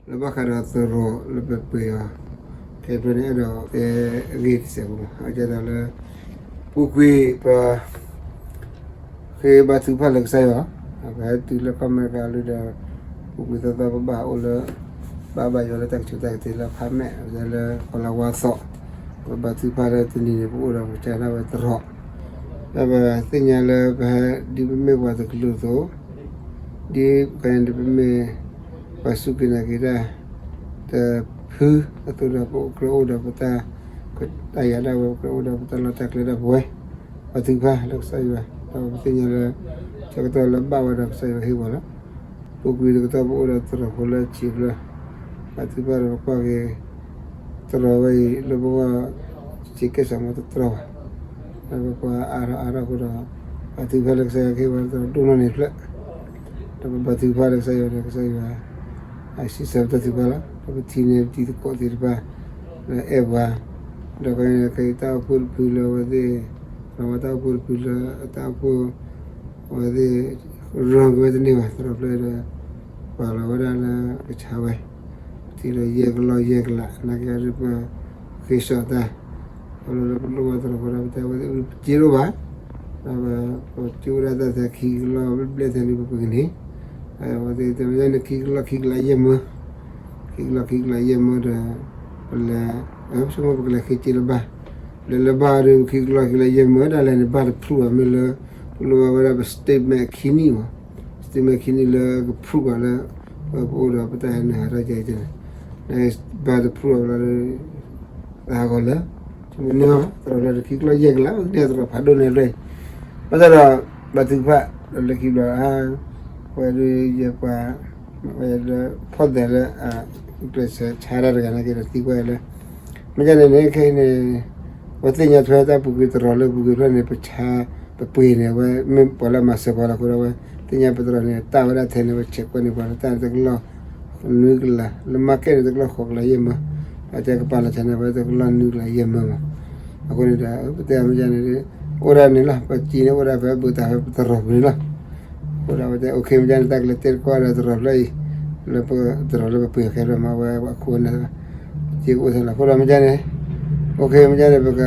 လၢဘၣ်ဃးဒီးသရိာ်လၢပပှ့ၤအီၤ ခဲဖျၢၣ်န့ၣ် အဲၣ်ဒိးတဲအဂ့ၢ်တစဲးဖိမး, အကဲဒီးလၢ ပူၤကွံာ်ပ ဃ့ဘါထုကဖၣ်လၢကစၢ်ယွၤ, ပဟဲတုၤလၢကီၢ်အမဲရကၤလံဒီး ပူၤကွံာ်သီသီပဘၣ်အိၣ်လၢ ဘၣ်ဘၣ်ယွၤလၢတၢ်ကဆိးတၢ်ကတ့ၤလၢဖးမဲာ် လၢကီၢ်လါဝါသီး, ပဘါထုကဖၣ်လၢတနံၤန့ၣ် ပအိၣ်ဒီးပကစၢ်ဒၣ်ဝဲသရိာ်, ဒီးပသ့ၣ်ညါလၢပဟဲဒ်ပမ့ၢ်ပှၤတကလုာ်အသိး ဒ်ပှၤန့ၣ် ပမ့ၢ် ပှၤစူၢ်က့ၤနာ်က့ၤတၢ် တဖုအသိးဒီး ပကြၢးအိၣ်ဒီးပတၢ် တၢ်ယၤဒၣ်ဝဲ ပကြၢးအိၣ်ဒီးပတၢ်လီၢ်တၢ်ကျဲဒၣ်ပဝဲ, ပှၤထုကဖၣ်လၢကစၢ်ယွၤ ဒီးပသ့ၣ်ညါလၢ ဆၢကတီၢ်လၢဘၣ်ဝဲဒီးကစၢ်ယွၤဟ့ၣ်ပှၤလီၤ. ပူၤကွံာ်တကတီၢ်ပအိၣ်ဒီးသရိာ်ဖိလၢဆံးဖျၢၣ်, ပှၤထုကဖၣ်ဒီးပကွၢ်က့ၤ သရိာ်ဝဲအံၤလၢပဂီၢ် စ့ကဲးစးမီတတြီဘၣ်, ဒီးပပှၤအါထီၣ်အါထီၣ်အဃိဒီး ပှၤထုကဖၣ်လၢကစၢ်ယွၤကဟ့ၣ်ပှၤသရိာ်ဒိၣ်နီၢ်န့ၣ်ဖျၢၣ်, ဒီးပဘါထုကဖၣ်လၢကစၢ်ယွၤဒီးကစၢ်ယွၤ အစံးဆၢပတၢ်ထုကဖၣ်လီၤ. ဒီးပထံၣ်န့ၢ်ပတံၤသကိးသ့ၣ်တဖၣ် လၢအဲၣ်ပှၤ, ဒီးကဲတၢ်အိၣ်ဖှိၣ်တဖုလၢအဝဲသ့ၣ် ဒီးဝဲတၢ်အိၣ်ဖှိၣ်တဖုလၢတၢ်အိၣ်ဖှိၣ် အဝဲသ့ၣ် ရၢက့ၤဝဲတန့ၢ်ဘၣ် သရိာ်ဖျၢၣ်ဒီး ပာ်လီၤဝဲဒၣ်လၢကဆါဝဲ ထံၣ်လၢယဲၢ်ကလီၢ်ယဲၢ်ကလး နာ်က့အဒုးပဃ့စီၤတၢ် အလီၢ်လၢပလိၣ်ဘၣ်သရိာ်ဃိဒီး ပတဲဝဲသ့ၣ်ပစ့တအိၣ်ဘၣ်, ဒီးပစ့အိၣ်ဒၣ်တၢ်ထဲခံကလီၢ်ဘျဲၣ်ဘျဲၣ်ထဲန့ၣ် ပပှ့ၤကန့ၢ်, အဝဲသ့ၣ်တဲဝဲန့ၣ် ခံကလီၢ်ခံကလးယဲၢ်မၢ, ခံကလီၢ်ခံကလးယဲၢ်မၢဒီး ပလဲၤ ပဆိကမိၣ်ပကလဲၤဃ့စ့လၢဘၣ်, လဲၤလၢဘၣ်ဒီး ခံကလီၢ်ခံကလးယဲၢ်မၢဒၣ်လဲာ်န့ၣ် ဘၣ်တဖျူးဘၣ်မ့ၢ်လၢ ပလိၣ်ဘၣ်ဝဲဒၣ်ပ statement ခံနံၣ်မး, statement ခံနံၣ်လၢကဖျူးဘၣ်လၢ ပအိၣ်ဒီးပတၢ်ဟဲနုာ်ဟးထီၣ်ကဲကဲန့ၣ်, ဘၣ်တဖျူးဘၣ်လၢ တၢ်ဟးဂီၤလၢ မ့ၢ်န့ၢ်ဘၣ် သရိာ်လၢခံကလီၢ်ယဲၢ်ကလး န့ၢ်သရိာ်ဖးဒိၣ်န့ၢ်ဖျၢၣ်အံၤ, ဘၣ်ဆၣ်ဒီး ဘါထုကဖၣ် ဒီးလၢခံဘျီ ဝဲဒုးယဲၢ်ပှၤ ဝဲလၢဖီၣ်သဲးလၢ ကျဲးစၢးဆါတၢ်တဂၤနာ်က့ဒီးသံကွၢ်လၢ မ့ၢ်ဒ်န့ၣ်န့ၣ် ခဲအံၤန့ၣ် ပသ့ၣ်ညါထွဲတၢ်ပူၤကွံာ်သရိာ်လၢပူၤကွံာ်ဖျၢၣ်န့ၣ် ပဆါ ပပှ့ၤန့ၣ် အဝဲမ့ၢ်ပှၤလၢအမၤစၢၤပှၤလီၤအဃိဒီး အဝဲသ့ၣ်ညါပသရိာ်န့ၣ် တၢ်ဝဲဒၣ်ထဲန့ၣ် ပဆဲးကွၢ်န့ၢ်ပှၤလၢတၢ်န့ၣ်တကလီၢ် နွံကလး လၢ market န့ၣ် တကလီၢ်ဃိးကလးယဲၢ်မၢ, အတဲကပာ်လီၤဆါန့ၣ် အဝဲတကလီၢ်နွံကလးယဲၢ်မၢမး, အဃိန့ၣ်ဒီး ပတဲမ့ၢ်ဒ်န့ၣ် အိၣ်ဒၣ်န့ၣ်လီၤ ပစ့န့ၣ်အိၣ်ဒၣ်ဖဲပတၢ်ဖဲပသရိာ်ပူၤန့ၣ်လီၤ. အဃိဒီးအဝဲတဲ okay မ့ၢ်ဒ်န့ၣ် တၢ်ကလဲၤတဲတကီၢ်ဒီးသရိာ်ဖျၢၣ်အံၤ လၢပသရိာ်လၢပပှ့ၤအီၤခဲဖျၢၣ်မး ဝဲပှၤခိၣ်န့ၣ် စ့ကအိၣ်ထဲလီၤ အဃိဒီးမ့ၢ်ဒ်န့ၣ် okay မ့ၢ်ဒ်န့ၣ် ပက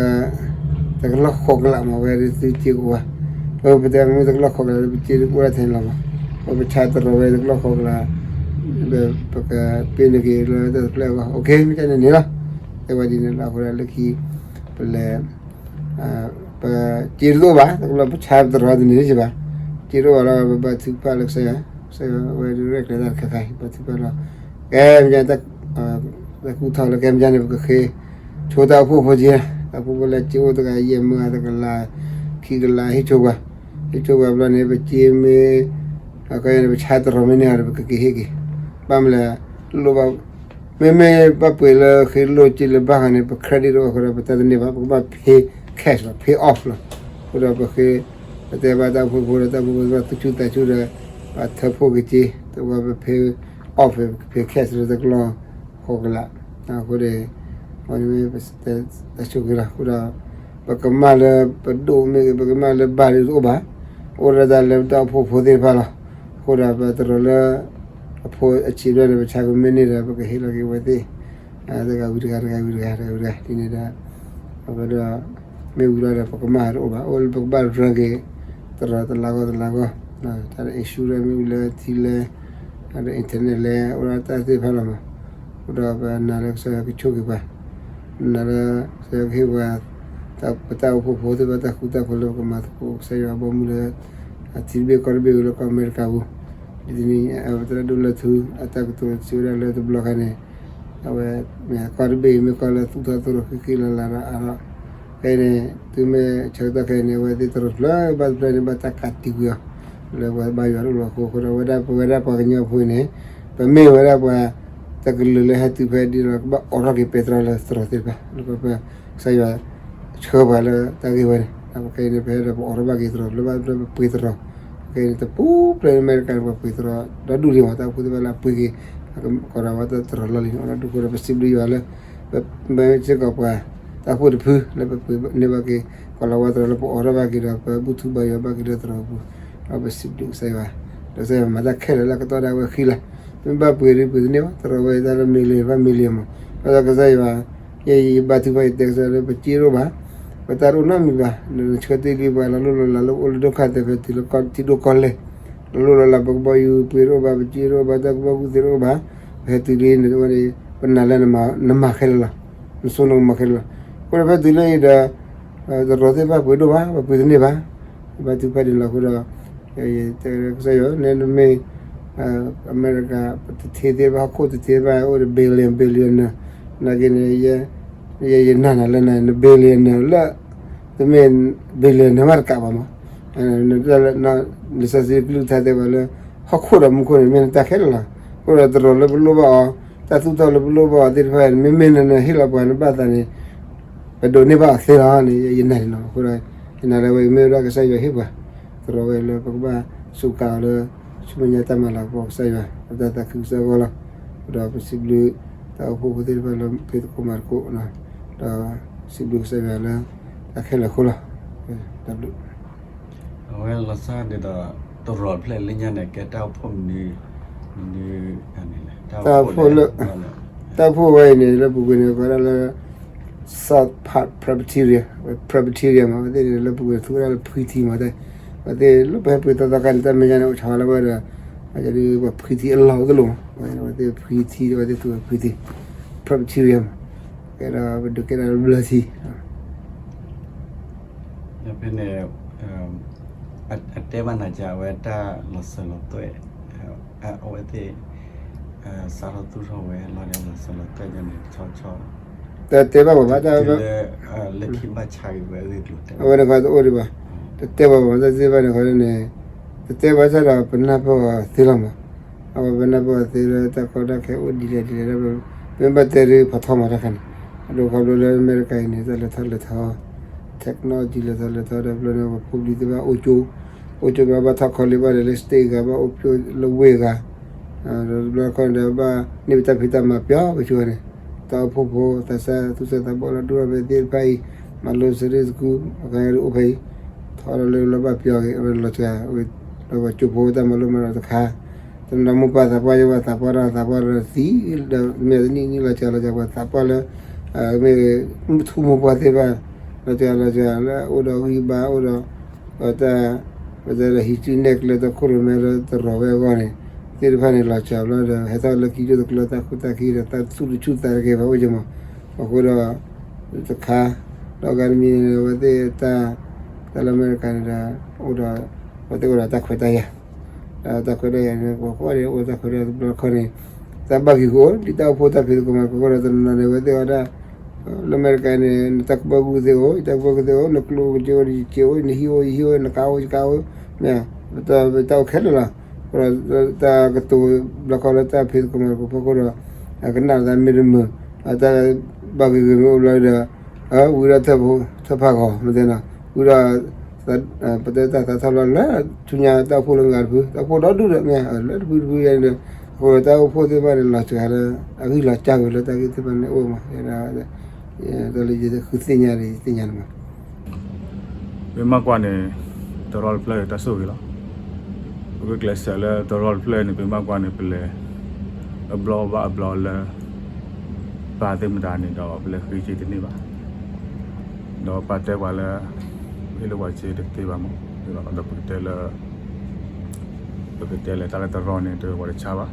တကလီၢ်ဃိးကလးမး ဝဲဒုးသုစ့ကအိၣ်ဘၣ်, ပတဲမ့ၢ်တကလီၢ်ဃိးကလးလၢပစ့ဒုးကအိၣ်ဒၣ်ထဲန့ၣ်လီၤမး, ပဆါသရိာ်ဝဲတကလီၢ်ဃိးကလး ပကပ့ၤန့ၢ်က့ၤလၢတၢ်တဖျၢၣ်အဂီၢ် okay မ့ၢ်ဒ်န့ၣ်န့ၣ်လီၤ. တဲဝဲဒ်န့ၣ်လီၤ အဃိဒီးလၢခံ ပလဲၤ ပစ့တအိၣ်ဘၣ် တကလီၢ်ပဆါသရိာ်တန့ၢ်ဘၣ်, စ့တအိၣ်ဘၣ်လီၤ ပဘါထုကဖၣ်လၢကစၢ်ယွၤ, ကစၢ်ယွၤဝဲဒုးရဲၣ်ကျဲၤတၢ်တခါခါအံၤ ဘါထုကဖၣ်လီၤ. ကဲမ့ၢ်ဒ် တၢ်ကူၣ်ထီၣ်လၢကဲမ့ၢ်ဒ်န့ၣ် ပကဃ့ ဆိတၢ်အိၣ်ဖှိၣ်ဖိက့ၤ, တၢ်အိၣ်ဖှိၣ်ဖိလၢစ့အိၣ်တဂၤယဲၢ်မၢ တကလး ခံကလး ဟ့ၣ်ဆိပှၤ, ဟ့ၣ်ဆိပှၤဘျီန့ၣ် ပစ့မ့ၢ် အကဲန့ၣ် ပဆါသရိာ်မ့ၢ်န့ၢ်အီၤဒီး ပကက့ၤဟ့ၣ်က့ၤ, ဘၣ်မနုၤလဲၣ် လိၣ်ဘၣ် မ့မ့ၢ်ဘၣ်ပှ့ၤလၢဃ့လိၢ်စ့လၢဘၣ်ဃီန့ၣ် ပ credit တအိၣ်အဃိဒီး ပတၢ်တန့ၢ်ဘၣ် ပကဘၣ် pay cash လီၤ pay off လီၤ. အဃိဒီးပဃ့ ပတဲဘၣ်တၢ်အိၣ်ဖှိၣ်ဖိဒီး တၢ်အိၣ်ဖှိၣ်ဖိသ့ၣ်တဖၣ်သူၣ်ဆူၣ်သးဆူၣ်ဒီး ပထၢဖှိၣ်က့ၤစ့ တဝဲပ pay off ပ pay cash လၢတကလီၢ်ဃိးကလး, အဃိဒီး အဝဲမ့ၢ်ပတဲတၢ်ဆိၣ်ဂ့ၤလီၤ. အဃိဒီး ပကမၣ်လၢပဒိၣ်မ့ၢ်ဂ့ၤ ပကမၣ်လၢဘၣ်ဒုးတအိၣ်ဘၣ်, အိၣ်ဒၣ်တၢ်လၢပတၢ်အိၣ်ဖှိၣ်ဖိသ့ၣ်တဖၣ်လီၤ. အဃိဒီးပသရိာ်လၢ အဖိအဆံးဖျၢၣ်န့ၣ် ပဆါကမ့ၢ်န့ၢ်ဒီး ပကဟ့ၣ်လီၤက့ၤအဝဲသ့ၣ် တဂၤဝံၤတဂၤ တဂၤဝံၤတဂၤ တဂၤဝံၤတဂၤ ဒ်န့ၣ်ဒီး အဝဲဒီး မ့ၢ်ဝံၤလီၤဒီး ပကမၣ်တအိၣ်ဘၣ် အိၣ်လၢပကဘၣ် run က့ၤ သရိာ်တလါဂီၢ်တလါဂီၢ်, တၢ်လၢ insurance မ့ၢ်ဝံၤလၢထံလဲ ဒီး internet လဲ အိၣ်ဒၣ်တၢ်သ့ၣ်တဖၣ်လီၤမး. အဃိဒီးပနာ်လၢကစၢ်ယွၤကဆိၣ်ဂ့ၤပှၤ, နာ်လၢကစၢ်ယွၤကဟ့ၣ်ပှၤ ပတၢ်အိၣ်ဖှိၣ်ဖိသ့ၣ်တဖၣ် တၢ်ဃူတၢ်ဖိးလၢပကမၤသကိးကစၢ်ယွၤအဘီအမုၢ်လၢ အထံတဘ့ၣ်ကီၢ်တဘ့ၣ်ဝံၤလၢကီၢ်အမဲရကၤပူၤ, ဒ်တနံၤအဝဲသရၣ်ဒိၣ်လၢထူ အတၢ်ကတိၤစံးဝဲဒၣ်လၢတဘျီခါန့ၣ် အဝဲ မ့ၢ်ကီၢ်တဘ့ၣ်အံၤ မ့ၢ်ကီၢ်လၢသူၣ်ထီၣ်သရိာ်ဃံဃံလၤလၤဒီးအါထီၣ်, ခဲအံၤန့ၣ် တုၤမ့ၢ်ဆၢကတီၢ်ခဲအံၤန့ၣ် အဝဲသ့ၣ်သရိာ်တဖျၢၣ်ဘၣ်တဖျၢၣ်န့ၣ် ဘၣ်တၢ်ကးတံာ်ကွံာ်အီၤ လၢပှၤဘါယွၤတအိၣ်လၢၤအဃိ, အဃိဒီးဝဲဒၣ် ပဝဲဒၣ်ပှၤကညီဖိအံၤန့ၣ် ပမ့ၢ်ဝဲဒၣ်ပှၤ တကလုာ်လၢဟဲတုၤဖဲဒ်ဒီး ကဘၣ်အိးထီၣ်က့ၤပဲတြီလၢသရိာ်သ့ၣ်တဖၣ် လၢပ ကစၢ်ယွၤဆှၢပှၤလၢတၢ်ဂ့ၢ်ဝဲန့ၣ်, ခဲအံၤန့ၣ် ပဟဲဒီးပအိးထီၣ်ဘၣ်က့ၤသရိာ် လၢဘၣ်လၢပပှ့ၤသရိာ်, ခဲအံၤန့ၣ် တပူၤဖျဲးလၢအမဲရကၤန့ၣ် ပှၤပှ့ၤသရိာ် ဒီဒူၣ်လံမး တၢ်အိၣ်ဖှိၣ်သ့ၣ်တဖၣ်လၢအပှ့ၤက့ၤ ကိးဒီးဝဲတၢ်သရိာ်လီၢ်လံၤန့ၣ် ဒီဒူၣ်အဃိဒီး ပစံးဘျုးယွၤလၢ ပမ့ၢ်စ့ၢ်ကီးပှၤ တၢ်အိၣ်ဖှိၣ်တဖုလၢပပှ့ၤန့ၢ်ဘၣ်က့ၤ ကီးလၤဝါသရိာ်လၢပအိးထီၣ်ဘၣ်က့ၤဒီး ပဘူၣ်ထူဘါယွၤဘၣ်က့ၤလၢသရိာ်အပူၤ, ဒီးပစံးဘျုးကစၢ်ယွၤ, ဒီးကစၢ်ယွၤမၤတၢ်ခဲလၢာ်လၢအကတီၢ်ဒၣ်ဝဲအခံလီၤ. မ့ၢ်ဘၣ်ပှ့ၤဒုးပှ့ၤတန့ၢ်ဘၣ်, တရီဝဲတၢ်လၢ million ဘၣ် million မး, ဘၣ်ဆၣ်ကစၢ်ယွၤ, ယဲယဘါထုကဖၣ် ယတဲကစၢ်လၢပစ့တအိၣ်ဘၣ်, ပတၢ်တအိၣ်နီတမံၤဘၣ်, နဆှၢတ့ၢ်လံပှၤ လီၤလိၣ်လီၤလးလၢပအိၣ်လၢဒိၣ်ခါသဲး ပဟဲတုၤလၢထံဒိၣ်ကီၢ်လဲၢ်, လီၤလိၣ်လီၤလး ပကဘီယူၤပှ့ၤတအိၣ်ဘၣ်, ပစ့တအိၣ်ဘၣ်, တၢ်ကူၣ်ဘၣ်ကူၣ်သ့တအိၣ်ဘၣ်, ပဟဲတုၤလံန့ၣ် နမၤခဲလၢာ်လီၤ, နစိနကမၤခဲလၢာ်လီၤ, အဃိဒီးဖဲတုၤလၢအံၤဒီး တရီသ့ၣ်တဖၣ်ပှ့ၤဒိၣ်ဘၣ်, ပှ့ၤတန့ၢ်ဘၣ်, ဘါထုကဖၣ်ဒ်န့ၣ်လီၤအဃိဒီး ယတဲကစၢ်ယွၤ နဲနမ့ၢ် အမဲရကၤ ပတထ့သ့ၣ်တဖၣ် ဟီၣ်ခိၣ်တထ့ဘၣ် အိၣ်ဒီး billion billionaire နာ်က့န့ၣ် ယဲယနာ်နၤလၢန billionaire လၢ တမ့ၢ် billionaire မးတကးဘၣ်မး, နလံာ်စီဆှံကလုၢ်ကထါတဲပှၤလၢ ဟီၣ်ခိၣ်ဒီးမူခိၣ်န့ၣ် မ့ၢ်နတၢ်ခဲလၢာ်လီၤ, အဃိဒီးတရီလၢပလိၣ်ဘၣ်အီၤ တၢ်သူၣ်ထီၣ်လၢပလိၣ်ဘၣ်အီၤသ့ၣ်တဖၣ်န့ၣ် မ့မ့ၢ်နနဟ့ၣ်လီၤပှၤနဘၣ်သးန့ၣ် ပဒိးန့ၢ်ဘၣ်အီၤသ့လီၤန့ၣ် ယနာ်န့ၣ်လီၤ, အဃိဒီး ယနာ်လၢဝဲအံၤမ့ၢ်ဝဲဒၣ်ကစၢ်ယွၤဟ့ၣ်ပှၤ တရီဝဲလၢပကဘၣ်စူးကါအီၤလၢ ဆူမဲာ်ညါတၢ်မၤလၤကပီၤကစၢ်ယွၤ ပတၢ်သးခုကစီၣ်အဂီၢ်လီၤ, ဒီးပစံးဘျုး တၢ်အိၣ်ဖှိၣ်ဖိသ့ၣ်တဖၣ်လၢဖံးသကိးမၤသကိး, ဒီးစံးဘျုးကစၢ်ယွၤလၢ တၢ်ခဲလၢာ်အဃိလီၤ, တၢ်ဘျုး အဝဲလီၤဆီဒ်သိး တရီတဖျၢၣ်လၢညါန့ၣ် ကဲတၢ်အိၣ်ဖှိၣ်မနုၤ မနုၤန့ၣ်လဲၣ်, တၢ်အိၣ်ဖှိၣ်လၢ တၢ်အိၣ်ဖှိၣ်ဝဲအံၤန့ၣ် လၢပူၤကွံာ်န့ၣ် ကိးဒၣ်လၢ South Park Presbyterian, Presbyterian မး အဝဲသ့ၣ်န့ၣ် လၢပူၤကွံာ်န့ၣ် သူဝဲဒၣ်လၢဖှံထံမး, အဝဲသ့ၣ်လၢပဟဲပှ့ၤသီသီခါန့ၣ် တၢ်မဲာ်ညါန့ၣ် အိၣ်ဆီလၢဝဲဒီး အဝဲသ့ၣ်ပှၤဖှံထံအလီၢ်အိၣ်တလိၣ်မး, အဝဲသ့ၣ်ဖှံထံ အဝဲသ့ၣ်သူဝဲဖှံထံ Presbyterian မး, ကဲဒီးပဒုးကဲဒၣ်လၢဘျၢထံ ဖဲန့ၣ် အတဲဘၣ်နၤက့ၤ အဝဲတၢ်လီၤစၢၤလီၤသွဲၣ် အဝဲသ့ၣ် စးထီၣ်သူၣ်ထီၣ်ဝဲလီၤဒီးလီၤစၢၤလီၤသွဲၣ်န့ၣ် ဆီဆီ တတဲဘၣ်ပှၤဘၣ်တၢ် လၢခံဘၣ်ဆါဂ့ၤဝဲအဂ့ၢ်ကျိၤတဲ အဝဲန့ၣ်ခီတအိၣ်ဒံးဘၣ်, တတဲဘၣ်ပှၤဘၣ် တၢ်သ့ၣ်တဖၣ်န့ၣ်ခီန့ၣ် တတဲဘၣ်ဆၣ်ဒီးပနၢ်ပၢၢ်အီၤသ့လီၤမး, အဝဲပနၢ်ပၢၢ်အီၤသ့လၢတၢ်ကီတၢ်ခဲအိၣ်ဒ်လဲၣ်ဒ်လဲၣ်ဒီး ပမ့ၢ်ဘၣ်တဲဒ်ဖးထီမးတၢ်ခါန့ၣ်, အဒိခီဖျိလၢအမဲရကၤအံၤန့ၣ် တၢ်လဲၤထီၣ်လဲၤထီ technology လဲၤထီၣ်လဲၤထီဒီး ဘျီန့ၣ်ပဖိပလံၤသ့ၣ်တဖၣ်အိၣ်ကၠိ, အိၣ်ကၠိဘျီဘၣ်ထီၣ်ခီလ့ဘၣ်ဒီးလၢ state ဂၤ ဘၣ်အိၣ်ကၠိလၢဝ့ၢ်ဂၤ, ဒီးတဘျီခီန့ၣ်ဒီးဘၣ်န့ၢ်ပတၢ်ဖံးတၢ်မၤပျီပဆိဝဲန့ၣ်, တၢ်အိၣ်ဖှိၣ်ဖိ သးစၢ်သူၣ်စၢ်သးဘီၣ်လၢဒိၣ်ထီၣ်ဖဲသ့ၣ်တဖၣ်အံၤ, မၤလိ Sunday school အခါအံၤအိၣ်ဖဲအံၤ, ထီၣ်လီၤလၢလီၤဘၣ်ပျီဂ့ၤ အဝဲလီၤစှၤ, လၢပှၤကၠိဖိတၢ်မၤလိမၤဒိးတခါ, တနီၤမိၢ်ပၢ်သးပှၢ်ယဲၢ်ဘၣ်သးပှၢ်ဒီးသးပှၢ်ဒီးသံ, ဒီးမ့ၢ်တနံၣ်နံၣ်လီၤစှၤလီၤစှၤ ပှၤသးပှၢ်လၢ မ့ၢ်ထူမိၢ်ပှၢ်သ့ၣ်တဖၣ် လီၤစှၤလီၤစှၤလၢအိၣ်ဒီးဂံၢ်ဘါအိၣ်ဒီး တၢ် ပတဲဒီး history နဲၣ်ကျဲတၢ်ခိၣ်ရိၣ်မဲလၢတရီဝဲအဂီၢ်န့ၣ် သ့ၣ်တဖၣ်န့ၣ် လီၤစှၤဘျီဒီး ဟဲထီၣ်လၢခံဒိၣ်တကျၢၤ တၢ်ခိၣ်တၢ်ခံဒီး တၢ်သူၣ်တဆူၣ်သးတဂ့ၤဘၣ်အိၣ်က့ၤမး, အဃိဒီး တခါ ဒီးဂၤတမံၤန့ၣ် အဝဲသ့ၣ်တၢ် တၢ်လၢအမဲရကၤန့ၣ်ဒီး အိၣ်ဒီး အဝဲသ့ၣ်အိၣ်ဒီးတၢ်ခွဲးတၢ်ယာ် ဒီးတၢ်ခွဲးတၢ်ယာ်န့ၣ် ပှၤကိးဂၤဒဲးအိၣ်တၢ်ခွဲးတၢ်ယာ်တဘျီတခီန့ၣ် တၢ်ဘၣ်ဂ့ၤကအိၣ် ဒ်တၢ်အိၣ်ဖှိၣ်တၢ်ဖံးသကိးမၤသကိးဒီး တနီၤနီၤန့ၣ် အဝဲသ့ၣ်အီၤဒၣ် လၢအမဲရကၤန့ၣ် နတၢ်ကူၣ်ဘၣ်ကူၣ်သ့အိၣ် ယတၢ်ကူၣ်ဘၣ်ကူၣ်သ့အိၣ် နကျိၣ်ကစ့အိၣ် ယစ့အိၣ် နဟံၣ်အိၣ် ယဟံၣ်အိၣ် နကါအိၣ် ယကါအိၣ် မ့ၢ် တၢ်အိၣ်ခဲလၢာ်လီၤ. အဃိဒီး တၢ်ကတိၤဘျီခီလၢတၢ်ဖံးသကိးမၤသကိးဖီခိၣ်ဒီး ကနၣ်သးမ့ၢ်တမုာ် တၢ်ဘၣ်ဂ့ၤဂ့ၤမ့ၢ်အိၣ်ဘျီဒီး ဝံၤဒီးထၢၣ်ဖိ ထၢၣ်ဖးဂီၤ မ့ၢ်တဲနီၤ ဝံၤဒီး ပတဲတၢ်သးထီၣ်ဘျီလၢ ဆူညါတၢ်အိၣ်ဖှိၣ်လၢအဂၤတဖု တၢ်အိၣ်ဖှိၣ်ဒီဒူၣ်ဒီးမ့ၢ် လၢတဖုတဖုယဲန့ၣ်ဒီး အဃိဒီးတၢ်အိၣ်ဖှိၣ်သ့ၣ်တဖၣ်န့ၣ် လီၤစှၤလၢ အဂံၢ်လီၤစှၤဝဲလၢတၢ်ဂ့ၢ်သ့ၣ်တဖၣ်န့ၣ်အိၣ်မး တၢ်လၢယဃုသ့ၣ်ညါန့ၣ် ယသ့ၣ်ညါန့ၣ်မး ပမ့ၢ်ကွၢ်န့ၣ် တရီတဖျၢၣ်တၢ်ဆိၣ်ဂ့ၤလီၤ. ပကကျဲးစၢးလၢတရီတဖျၢၣ်န့ၣ် ပမ့ၢ်ကွၢ်န့ၣ် ပလဲၤ အဘျီဘၣ်အဘျီလၢ ပၢ်သ့ၣ်မတၤန့ၣ်ဒီး ပလဲၤဃ့က့ၤတန့ၢ်ဘၣ်. ဒီးပၢ်တဲပှၤလၢ ဟ့ၣ်လၢပှၤစ့တသ့ဘၣ်မး ဒီးပကတဲလၢ ပကတဲလၢတၢ်လၢတရီန့ၣ် တဝဲပှၤတဆါဘၣ်.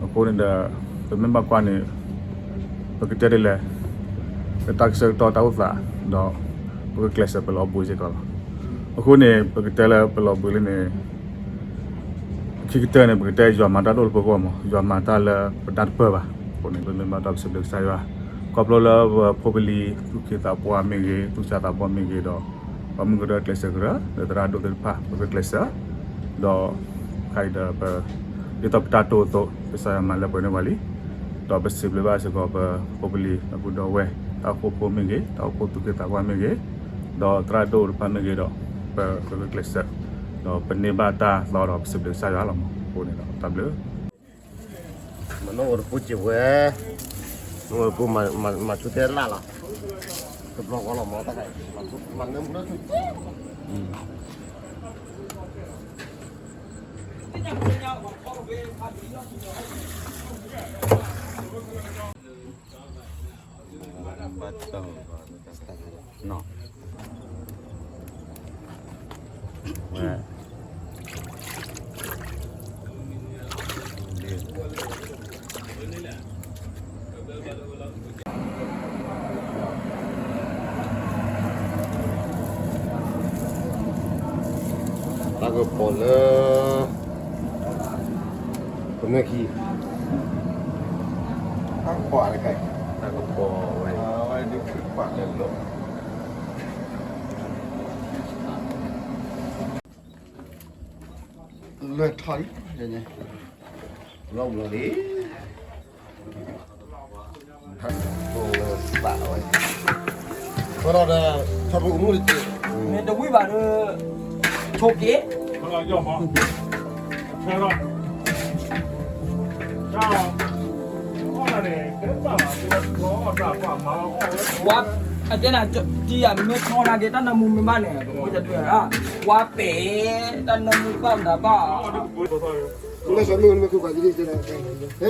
အဃိန့ၣ်ဒီး ပမ့ၢ်ဘၣ်ကွၢ်န့ၣ် ပကတဲဒ်လဲၣ် လၢတၢ်ကဆၢကတီၢ်တၢ်အိၣ်သး ဒီး ပကကျဲးစၢးပလီၤဘှံးစ့ၢ်ကီးလီၤ. အဃိန့ၣ် ပကတဲလၢပလီၤဘှံးလံန့ၣ် ခံကတၢၢ်န့ၣ် ပကတဲယွၤမၤတၢ်ဒိၣ်လၢပဂီၢ်မး ယွၤမၤတၢ်လၢပနၢ်တပၢၢ်ဘၣ်. အဃိန့ၣ် ပမ့ၢ်ဘၣ်တၢ်ပစံးဘျုးကစၢ်ယွၤ ခီဖျိလၢပဖိပလံၤ သူၣ်က့သးပှၢ်မ့ၢ်ဂ့ၤ သူၣ်စၢ်သးဘီၣ်မ့ၢ်ဂ့ၤဒီး ပှၤမုၢ်ကရၢကျဲးစၢးကရၢ လၢသရၣ်ဒိၣ်သ့ၣ်တဖၣ် ပကကျဲးစၢး ဒီး ခါအံၤဒီးပ ဒ်သိးပတၢ်တိာ်အသိး ကစၢ်ယွၤမၤလၢပှဲၤန့ၢ်ပှၤလံ. ဒီးပစံးဘျုးဘၣ်စ့ၢ်ကီးပဖိပလံၤ ဒီပုၢ်ဒီဝဲၢ် တၢ်အိၣ်ဖှိၣ်ဖိမ့ၢ်ဂ့ၤ တၢ်အိၣ်ဖှိၣ်သူၣ်က့သးပှၢ်မ့ၢ်ဂ့ၤ ဒီးသရၣ်ဒိၣ်တဖၣ်မ့ၢ်ဂ့ၤဒီး ပ ပကကျဲးစၢး ဒီးပန့ၢ်ဘၣ်တၢ်သီဒီးပစံးဘျုးကစၢ်ယွၤလီၤမး. အဃိန့ၣ်ဒီးတၢ်ဘျုး မ့ၢ်နအိၣ်တပူၤစ့ၢ်ဝဲ နအိၣ်တပူၤမၤဆူၣ်တဲလၢ်လီၤ တဘျီဃီလီၤမး တၢ်မၤနၢမူလၢဆူၣ် ဘၣ်တၢ် နီၤ ဝဲ တၢ်ကပီၤလၢ ကမဲၢ်ခံ တၢ်ကပီၤတကဲ တၢ်ကပီၤဝဲ အဝဲဒုးပာ်လၢလီၤ လွဲၢ်ထီၣ်လံ လီၤဘျီလံ ပာ်ဝဲ ဒီး ဆီပူၤမူတက့ၢ် မ့ၢ်တဝံၣ်ဘၣ်ဒီး ဆိက့ၤ ဝါ အတဲနၤ တံၤယၤမ့ၢ်ထီနာ်က့ၤ တၢ်နၢမူမ့ၢ်ဘၣ်န့ၣ် ဝါပဲာ် တၢ်နၢမူဘၣ်မတၤဘၣ် လၢစီၤမုၢ်မ့ၢ်ခိၣ်ပှၤသ့ၣ်တဖၣ် ဟဲ လၢပှၤသ့ၣ်တဖၣ်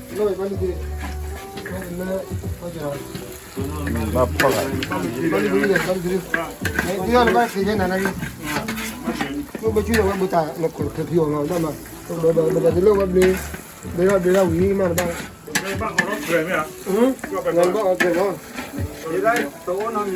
လၢ ဘၣ်ဖီၣ်ဂၤ ဘၣ်ဖီၣ်ဂၤ နဘၣ်သ့ၣ်ညါနၤလၢ မ့ၢ်ဘၣ်ဆူၣ်ဒီးဝဲဘၣ်တၢ် နခိၣ်လၢဖံအီၤလီၤ ဒၣ်မး ဘၣ်တလၢဝဲဘျ့ ဘျ့ထီၣ်ဘျ့ထီၣ်ဝံၤမးတဘၣ် နဘၣ်အီၣ်တၢ်လီၤ တအိၣ်နီတမံၤဘၣ်နီၤ ယိၤဘၣ်အိၣ်ဖဲ ပသး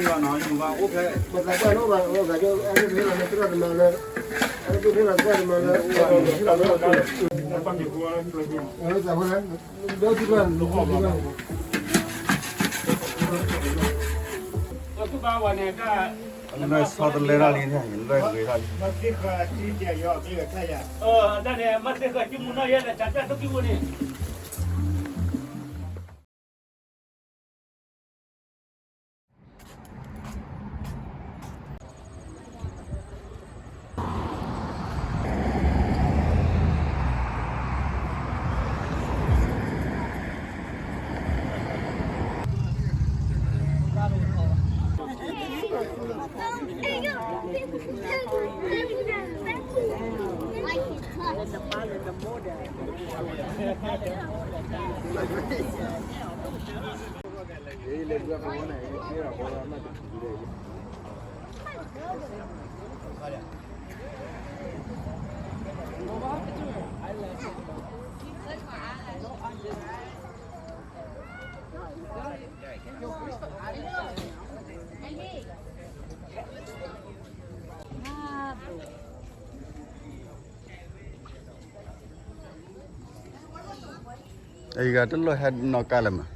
ပှၢ်တအိၣ်ဘၣ် အိၣ်သးကၠိ အဲၣ်ဒိးဖဲလီၤ နသရၣ်တမၤလၢ အဲၣ်ဒိးဖဲလီၤသရၣ်တမၤလၢ သးပှၢ်လၢ ဒီးထံၣ်ဘၣ် လၢဆီတလဲတၢ်လံန့ၣ် လၢဂ့ၤတၢ်လံ မ့ၢ်သ့ၣ်ဃာ်စံၣ်ယီၤ မ့ၢ်ကထါယၤ မ့ၢ်သ့ၣ်ဃာ်ကမူၤနီၢ်ယဲၢ်လၢတၢ်တၢ်တကံၢ်ဝဲန့ၣ် အံၤဂၤတလိၣ်ဟဲနီၢ်ကါလၢၤမး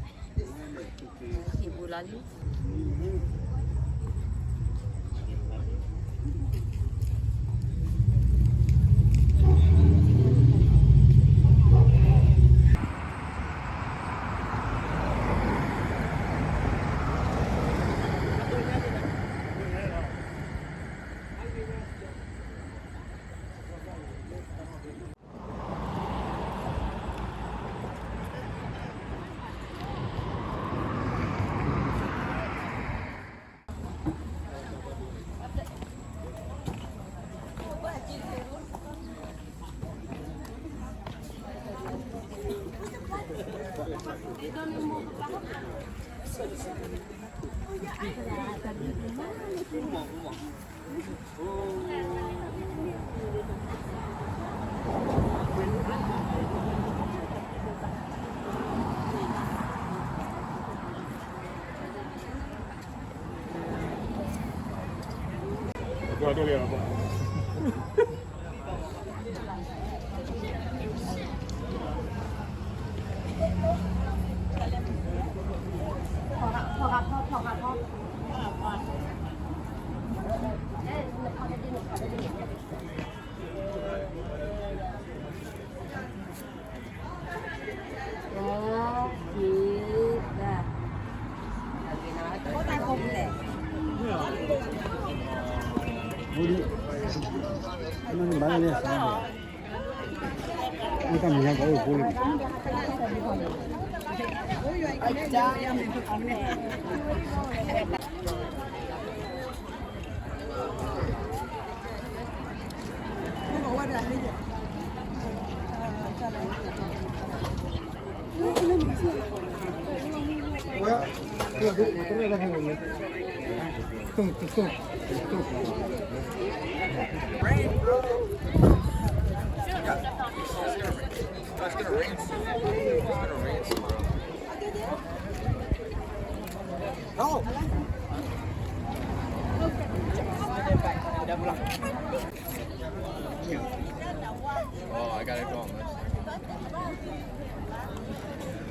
Oh, I gotta go on this.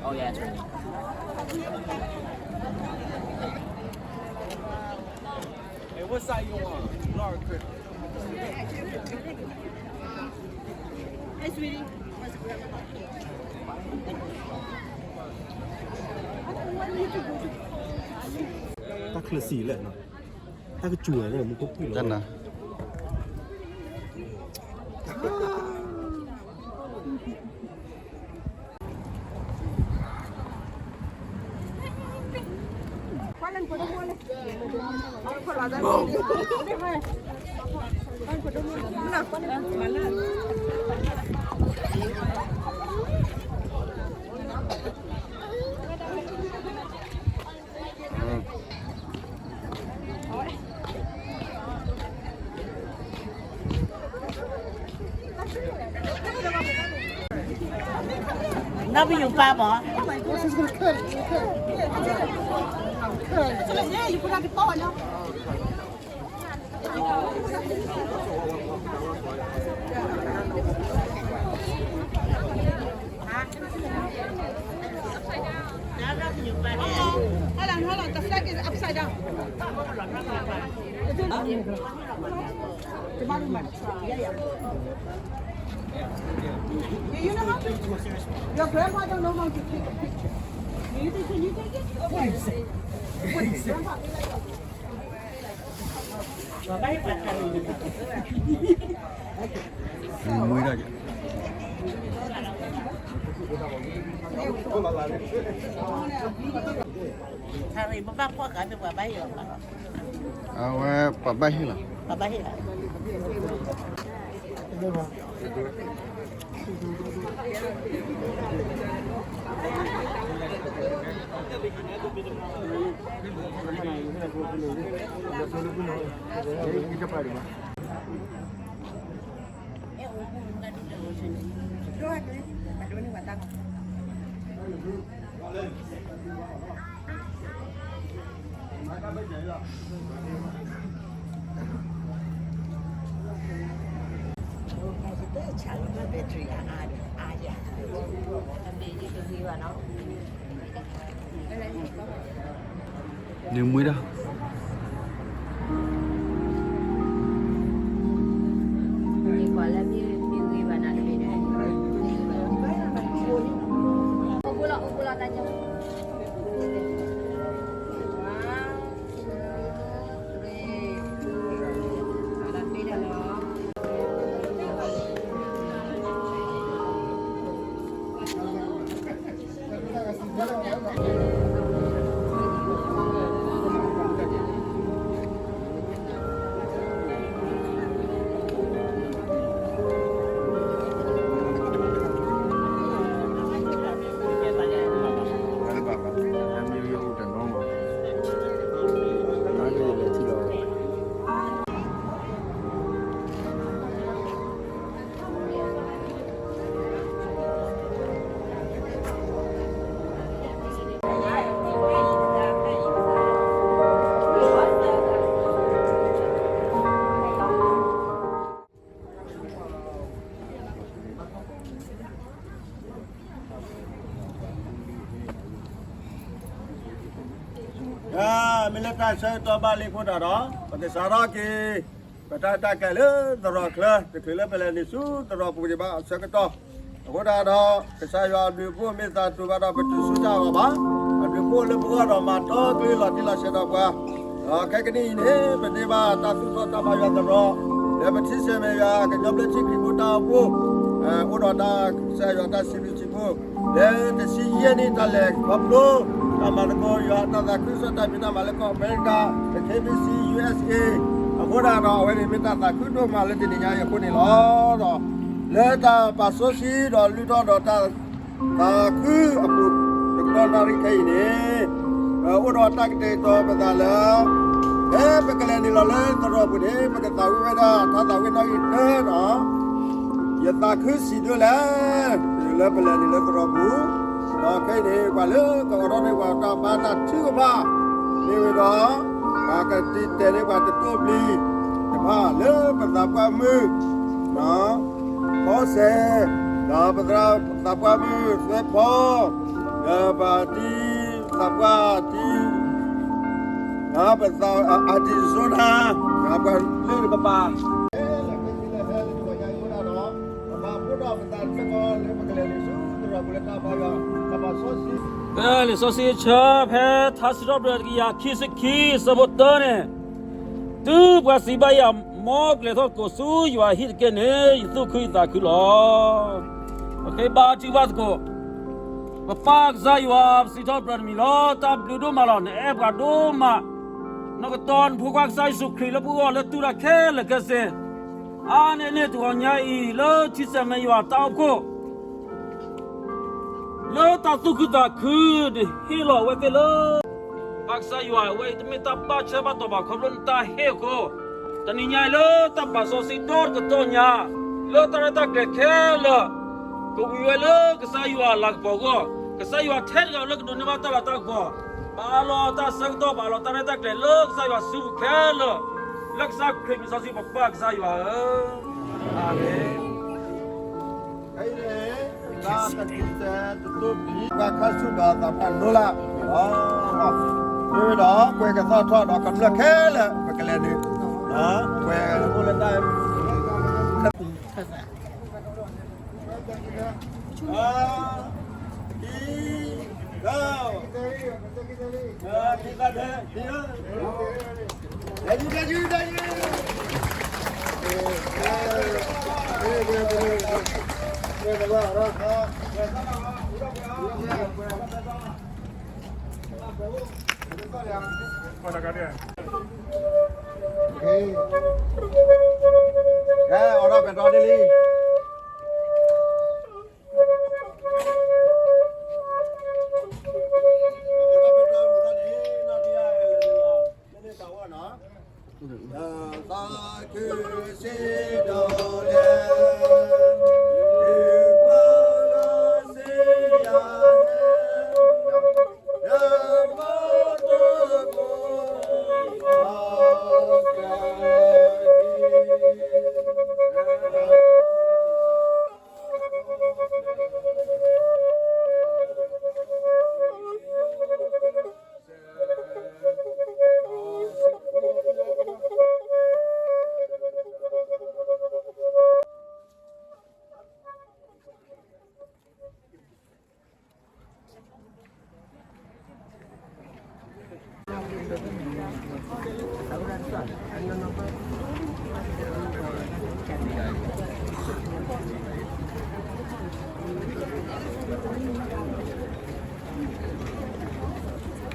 Oh, yeah, it's right. Hey, what side you want? Large crib. Hey, sweetie. တၢ်ချၢစံးလဲၣ်နီၤ, တၢ်ကစူၤလဲၣ် မူခိၣ်ဖှံၣ်လီၤ. တၢ်နၤ နီၢ်ပယူၤပၢ်မး. အဝဲပှၤဘၣ်ဟ့ၣ်လီၤ. ပှၤဘၣ်ဟ့ၣ်လီၤ. နမွေးဒၣ် မ့ၢ်လၢတၢ်ဆၢကတီၢ် ဘၣ်လံအဃိသတးဒီး ပကစးထီၣ်က့ၤ ပတၢ်အဲၣ်တၢ်ကွံလၢသရိာ်ချၢ တချုးလၢပလဲၤနုာ်ဆူသရိာ်ပူၤဒံးဘၣ်အဆၢကတီၢ် အဃိသတးဒီး ကစၢ်ယွၤအဘျုးအဖှိၣ်မ့ၢ်သးတူာ်ဘၣ်ဒီး ပတုၤဆူတၢ်အဂီၢ်ဘၣ်. အဘျုးအဖှိၣ်လၢပဂီၢ်ဒီး မၤတီကျိၤလီၤတံၢ်လီၤဆဲးဒီးပှၤ ဒီးခဲကနံၣ်အံၤန့ၣ် ပန့ၢ်ဘၣ်တၢ်သူၣ်ထီၣ်တၢ်ဘါယွၤသရိာ် လၢပထံၣ်ဆဲးမဲာ်ယွၤ ကညီဘျၢထံခရံာ်ဖိတၢ်အိၣ်ဖှိၣ် အိၣ်ဒီးတၢ်ကစၢ်ယွၤတၢ်စံးဘျုးစံးဖှိၣ် လၢတဆံယဲၢ်နံၣ်တၢ်လဲၤခီဖျိ တၢ်မၤသကိးယွၤအတၢ်သးခုကစီၣ်တၢ်ဖံးတၢ်မၤလၢကီၢ်အမဲရကၤ လၢ K B C U S A အဃိသတးဒီး အဝဲန့ၣ်မ့ၢ်တၢ်သးခုဒိၣ်မးလၢတနံၤညါအံၤအဃိန့ၣ်လီၤ. ဒီး လၢတၢ်ပာ်စီဆှံဒီးလုၢ်ထီၣ်ဒီးတၢ်သးခုအပူၤ တ ဒီးနၣ်ရံၣ်ခဲအံၤန့ၣ် ပအိၣ်ဒီးတၢ်ကတဲာ်ကတီၤပသးလၢ ဖဲပကလဲၤနုာ်လီၤလၢသရိာ်ပူၤန့ၣ် ပကသးဝံၣ်ဝဲဒၣ်ထါသးဝံၣ်နီၣ်ဂံၢ်တၢဒီး ယသးခုစံးဒိၣ်လဲၣ် လၢပလဲၤနုာ်လၢသရိာ်ပူၤ, ဒီးခဲအံၤန့ၣ် ပှၤလၢကအိးထီၣ်န့ၢ်ပှၤတၢ်ဘါတၢ်ထုကဖၣ် မ့ၢ်ဝဲဒီး ပှၤကတံာ်တဲာ်န့ၢ်ပှၤတတိၢ်ပျံၤတဖၣ်လၢပသးပှၢ်မုၣ် ဖီစဲး, ဒီးပသးပှၢ်မုၣ်သၢဖီ, ဒီးပတံၤသးပှၢ်တံၤ, ဒီးပသးအတံၤစိနါ, ဒီးပှၤလၢပပၢ် ပဘၣ်အိၣ်ဒီးပသးတၢ်ကီလၢပကလဲၤနုာ်ဆူသရိာ်ပူၤလၢတၢ်ဘါယွၤ တၢ်ဘၣ်စီဆှံ ဖဲလံာ်စီဆှံဆၢ ဖဲထါစံးထီၣ်ပတြၢၤတကယၤခံဆံခံ အဆၢဖိတၢန့ၣ်, တုၤပှၤစံးဘၣ်ယၤ မ်ကလဲၤထီၣ်သကိးဆူယွၤအဟံၣ်တက့ၢ်န့ၣ် ယသူၣ်ခုယသးခုလီၤ. ပဃ့ဘါထုကဖၣ်သကိး ပပၢ်ကစၢ်ယွၤ ပစံးထီၣ်ပတြၢၤနမံၤလီၤ. တၢ်ဘျုးဒိၣ်မးလီၤ. နအဲၣ်ပှၤဒိၣ်မး, နကတီၤနဖိခွါကစၢ်ယ့ၣ်ၡူးခရံာ်လၢပဂီၢ်လၢတူၢ်တၢ်ခဲလၢာ်ခဲဆ့, အါန့ၢ်န့ၢ်တဂီၤညါအံၤ လၢထံဆဲးမဲာ်ယွၤတၢ်အိၣ်ဖှိၣ် လၢတၢ်သူၣ်ခုသးခု ဒုးဟ့ၣ်လီၤအဝဲသ့ၣ်လၢ ပၢ်ကစၢ်ယွၤ အဝဲအံၤတမ့ၢ်တၢ်ဘၣ်ဆၢဘၣ်တီၤဘၣ်ခီဖျိနတၢ်ဟ့ၣ်အဃိ, တနံၤညါအံၤလၢတၢ်ဘၣ်စီဆှံဒီတကတီၢ်ညါ, လၢတၢ်ရဲၣ်တၢ်ကျဲၤခဲလၢာ်, ကဝံၤဝဲလၢကစၢ်ယွၤအလၤကပီၤအဂီၢ်, ကစၢ်ယွၤထဲတဂၤလၢကဒိးန့ၢ်ဘၣ်တၢ်လၤတၢ်ကပီၤ, ပအးလီၤတၢ်ဆၢကတီၢ် ပအးလီၤတၢ်ရဲၣ်တၢ်ကျဲၤလၢကစၢ်ယွၤစုပူၤခဲလၢာ်, လၢကစၢ်ခရံာ်မံၤစီဆှံပပၢ်ကစၢ်ယွၤဧၢ, အၤမ့ၣ်. တၢ်ကတံာ်တဲာ်တတိၢ်ပျံၤ ပှၤခါဆူၣ်ဒီးသးပှၢ်လိလၢ်, မ့ၢ်ဝဲဒီး ကွဲးကသီၣ်ထီၣ်ဒီးကမျၢၢ်ခဲလၢာ် ပကလဲၤနုာ်, ကွဲးအိၣ်လၢတၢ်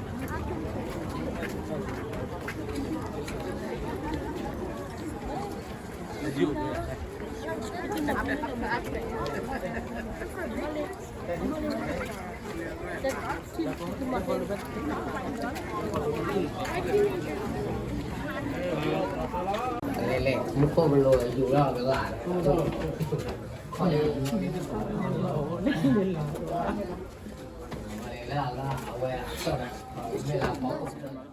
ကဲ အိးထီၣ်ပဲတြီဒ်လံ. လဲၤလဲၤ မူခိၣ်ကလိၤယူၤထီၣ်ကလာ် လၢအဝဲအကီၢ်န့ၣ် မ့ၢ်လၢအကီၢ်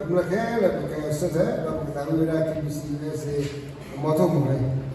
ခဲလၢာ်ပကဆၢထၢၣ် ဒီးပကသးဝံၣ်ဝဲဒၣ် K B C U S A အမီထိၣ်မူၤလီၤ.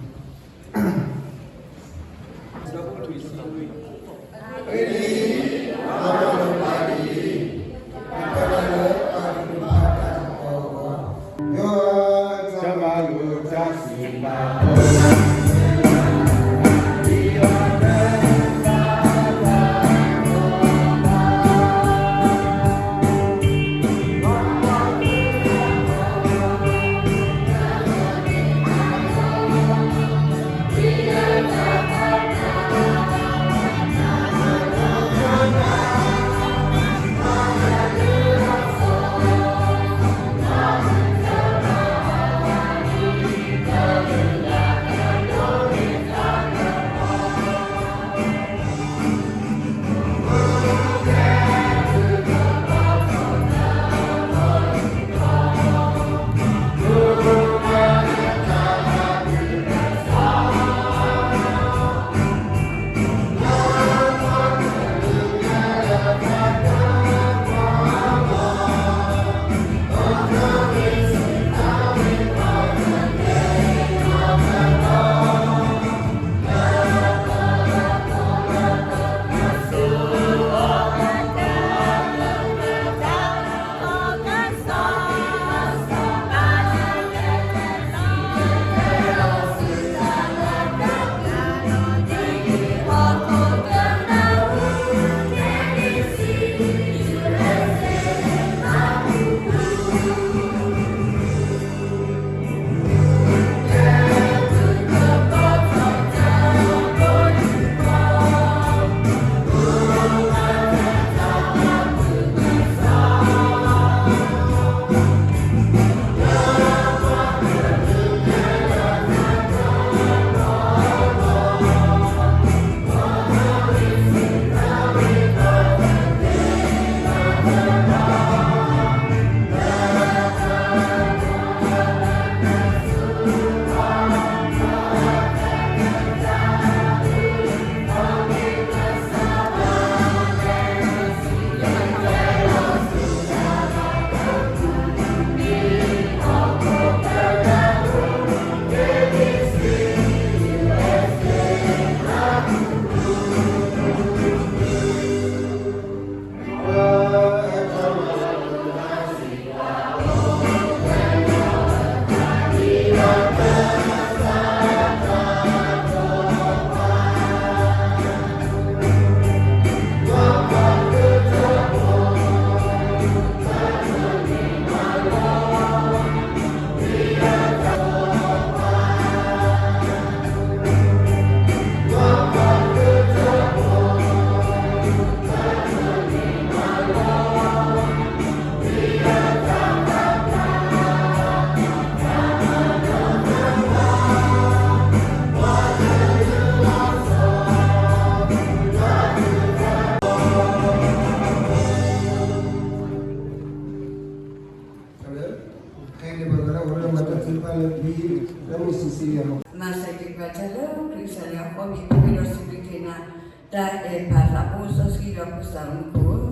မၤစၢၤက့ၤပှၤတၢ်လၢ ခရံာ်ကစၢ်ယွၤအဃိ မ့ၢ်ပှဲၤဒီးစံးဘျုးက့ၤနၤ, တၢ်အဲၣ်ပာ်သးဖိစီဆှံဒီးကစၢ်မူခိၣ်,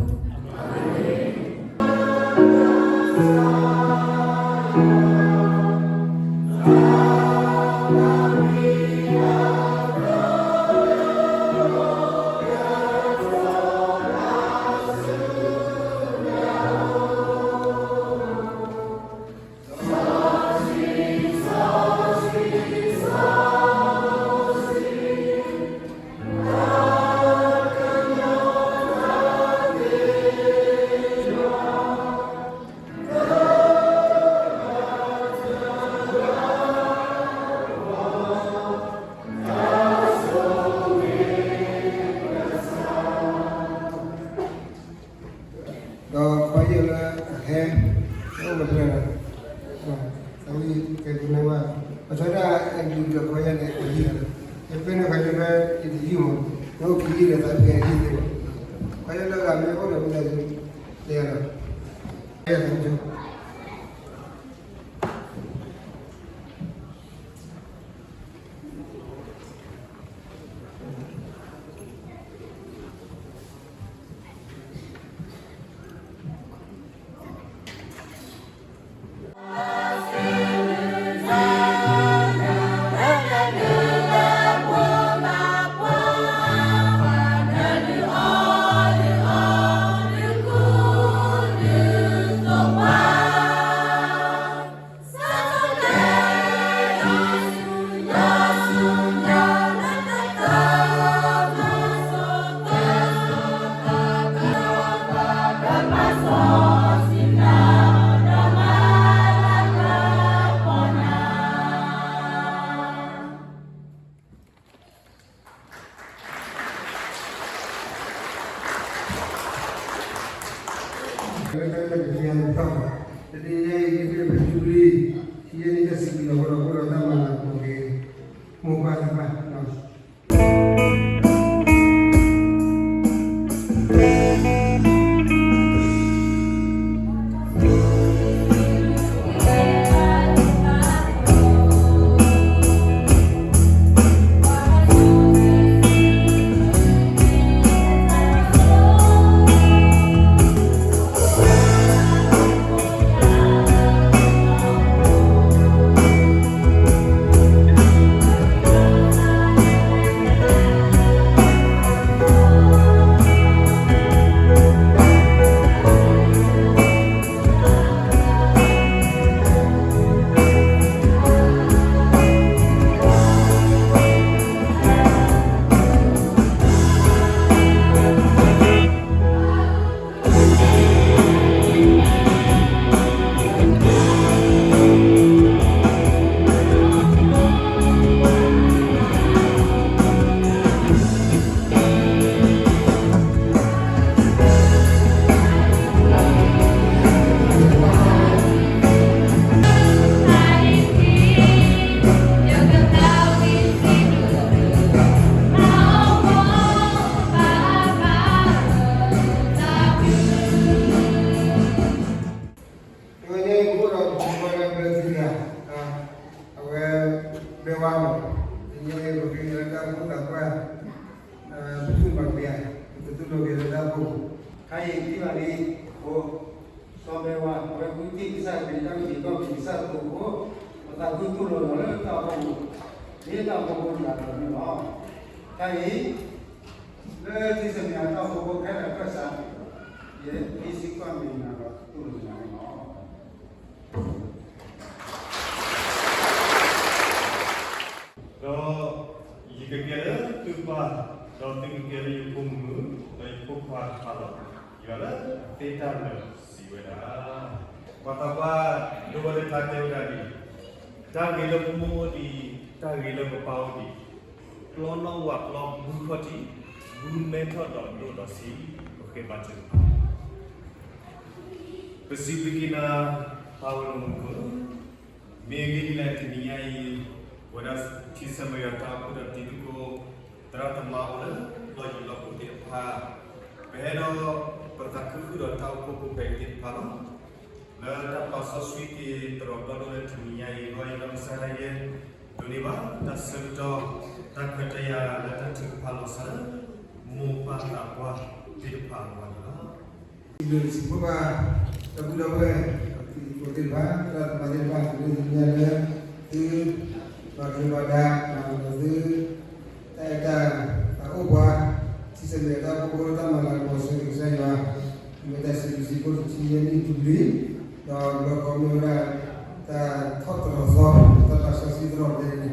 အၤမ့ၣ်. ဒီးပှၤယဲၢ်လၢအဟဲ, အိၣ်လၢပျဲၢ်လီၤ, သးဝံၣ်ကဲကနၢဘၣ်, ပဆၢဒၣ်အဲၣ်ဒိးဒီးပှၤယဲၢ်န့ၣ် အဟံၣ်လီၤ, ယဖဲန့ၣ် ပှၤယဲၢ်ဖဲအံၤတယုၢ်မး, နအိၣ်ခံယုၢ်ဒီးသးဝံၣ်ကဲဟံၣ်သ့ၣ်, ပှၤယဲၢ်လၢအဂၤမ့ၢ်အိၣ်ဒီးမ့ၢ်လဲၤ, လဲၤလီၤ, ယဲၢ်သးဝံၣ် ပ တနံၤညါအံၤ ယမ့ၢ်ပထူပလံၤ ဆံယဲၢ်နံၣ် တၢ်စံးဘျုးအဃိဒီး အိၣ်ဒီးတၢ်မၤလၤကပီၤက့ၤ မိၢ်ပၢ်သ့ၣ်တဖၣ် တနံၤညါအံၤ ပအိၣ်ဒီးပှၤလၢအဘျၢထံဂၤ, အဝဲ ဘဲဝါမး, တနံၤညါအံၤ ပဃ့ကညးလၢတၢ်အိၣ်ဖှိၣ်သးပှၢ် ပထူၣ်ဘၣ်က့ၤ, ပတတူၢ်လိာ်က့ၤလၢတၢ်အိၣ်ဖှိၣ်, ခါအံၤထံၣ်ဘၣ်လံ, အိ, စီၤဘဲဝါ အဝဲဃုသ့ၣ်ကစၢ် မ့ၢ်တၢ်အုၣ်က့ၤခီၣ်က့ၤကစၢ်အဃိ, ပသးခုတူၢ်လိာ်လီၤလၢတၢ်အိၣ်ဖှိၣ်, ဒ်တၢ်အိၣ်ဖှိၣ်ဖိတဂၤဒီးန့ၣ်လီၤ. ခါအံၤ လၢထံဆၢမ့ၢ်အတၢ်အိၣ်ဖှိၣ်ဖိခဲလၢာ်အကစၢ်, ယဟ့ၣ်စ့ၢ်ကီးမ့ၢ်နၤဒီးတူၢ်လိာ်နၤန့ၣ်လီၤ. ဒီးယကကဲလၢသုပၢ်, ဒီးသုကကဲလၢယဖိမုၣ်, ဒီးယဖိခွါတဖၣ်လီၤ. ယွၤလၢအသ့တၢ်လၢာ်စံးဝဲဒၣ်, ပှၤသးပှၢ်ဒိဝဲလၢတၢ်တဲဝဲဒၣ်ဒ်အံၤ, တၢ်ဂ့ၤလၢပမိၢ်အိၣ်ဒ်အံၤ, တၢ်ဂ့ၤလၢပပၢ်အိၣ်ဒ်အံၤ, ကျီနီၣ်ဝးကျီဘုခီၣ်ထံး, ဘုမဲထီၣ်ဒီးဒိၣ်ဒီးဆံး, ပဃ့ဘါထုကဖၣ် ပစံးဘျုးက့ၤနၤ, ပၢ်ဝဲလၢမူခိၣ်, မ့ၢ်ဂ့ၢ်ဒ်လဲၣ်တနံၤညါအံၤ, ပဝဲဒၣ်ထံဆၢမ့ၢ်ယွၤတၢ်အိၣ်ဖှိၣ်ဒီးတံၤသကိး သရၣ်သမါအိၣ်လၢလီၢ်ယံၤလီၢ်ဘူးသ့ၣ်တဖၣ်, ပဟဲဒီးပသးခုဃုာ်ဒီးတၢ်အိၣ်ဖှိၣ်ဖိဖဲအံၤသ့ၣ်တဖၣ်လီၤ. လၢတၢ်ပာ်စီဆှံက့ၤသရိာ်ဘျီဒိၣ်လၢတနံၤညါအံၤ ဂီၢ်အံၤဒီးကစၢ်ဒၣ်ယဲ ဒိးန့ၢ်ဘၣ်တၢ်ဆၢကတီၢ် တၢ်ခွဲးတၢ်ယာ်လၢတၢ်ထုကဖၣ်လီၤစၢ်လၢ မိၢ်ပၢ်သးပှၢ်သ့ၣ်တဖၣ်အဂီၢ်န့ၣ်လီၤ. စံးဘျုးစံးဖှိၣ်ဘၣ် ဒီပုၢ်ဒီဝဲၢ် တံၤသကိးသ့ၣ်တဖၣ် သရၣ်သမါသ့ၣ်တဖၣ် လၢတနံၤညါလၢ သု ဘၣ်ကျဲၤဘၣ်ဒါ ဒီးသု တၢ်အဲၣ်တၢ်သးအိၣ်ပှၤ ထံဆၢမ့ၢ်ယွၤတၢ်အိၣ်ဖှိၣ်ဖိလၢတၢ်မၤလၤကပီၤဆၢဂ့ၤကစၢ်ယွၤ မ့ၢ်တၢ်စံးဘျုးစံးဖှိၣ်တထံၣ်ယဲၢ်နံၣ်ထူၣ်ဘျံး ဒီးလီၢ်ကီမ့ၢ်ဝဲဒၣ် တၢ်ထီၣ်တရီၤသီ တၢ်ပာ်စီဆှံတရီၤန့ၣ်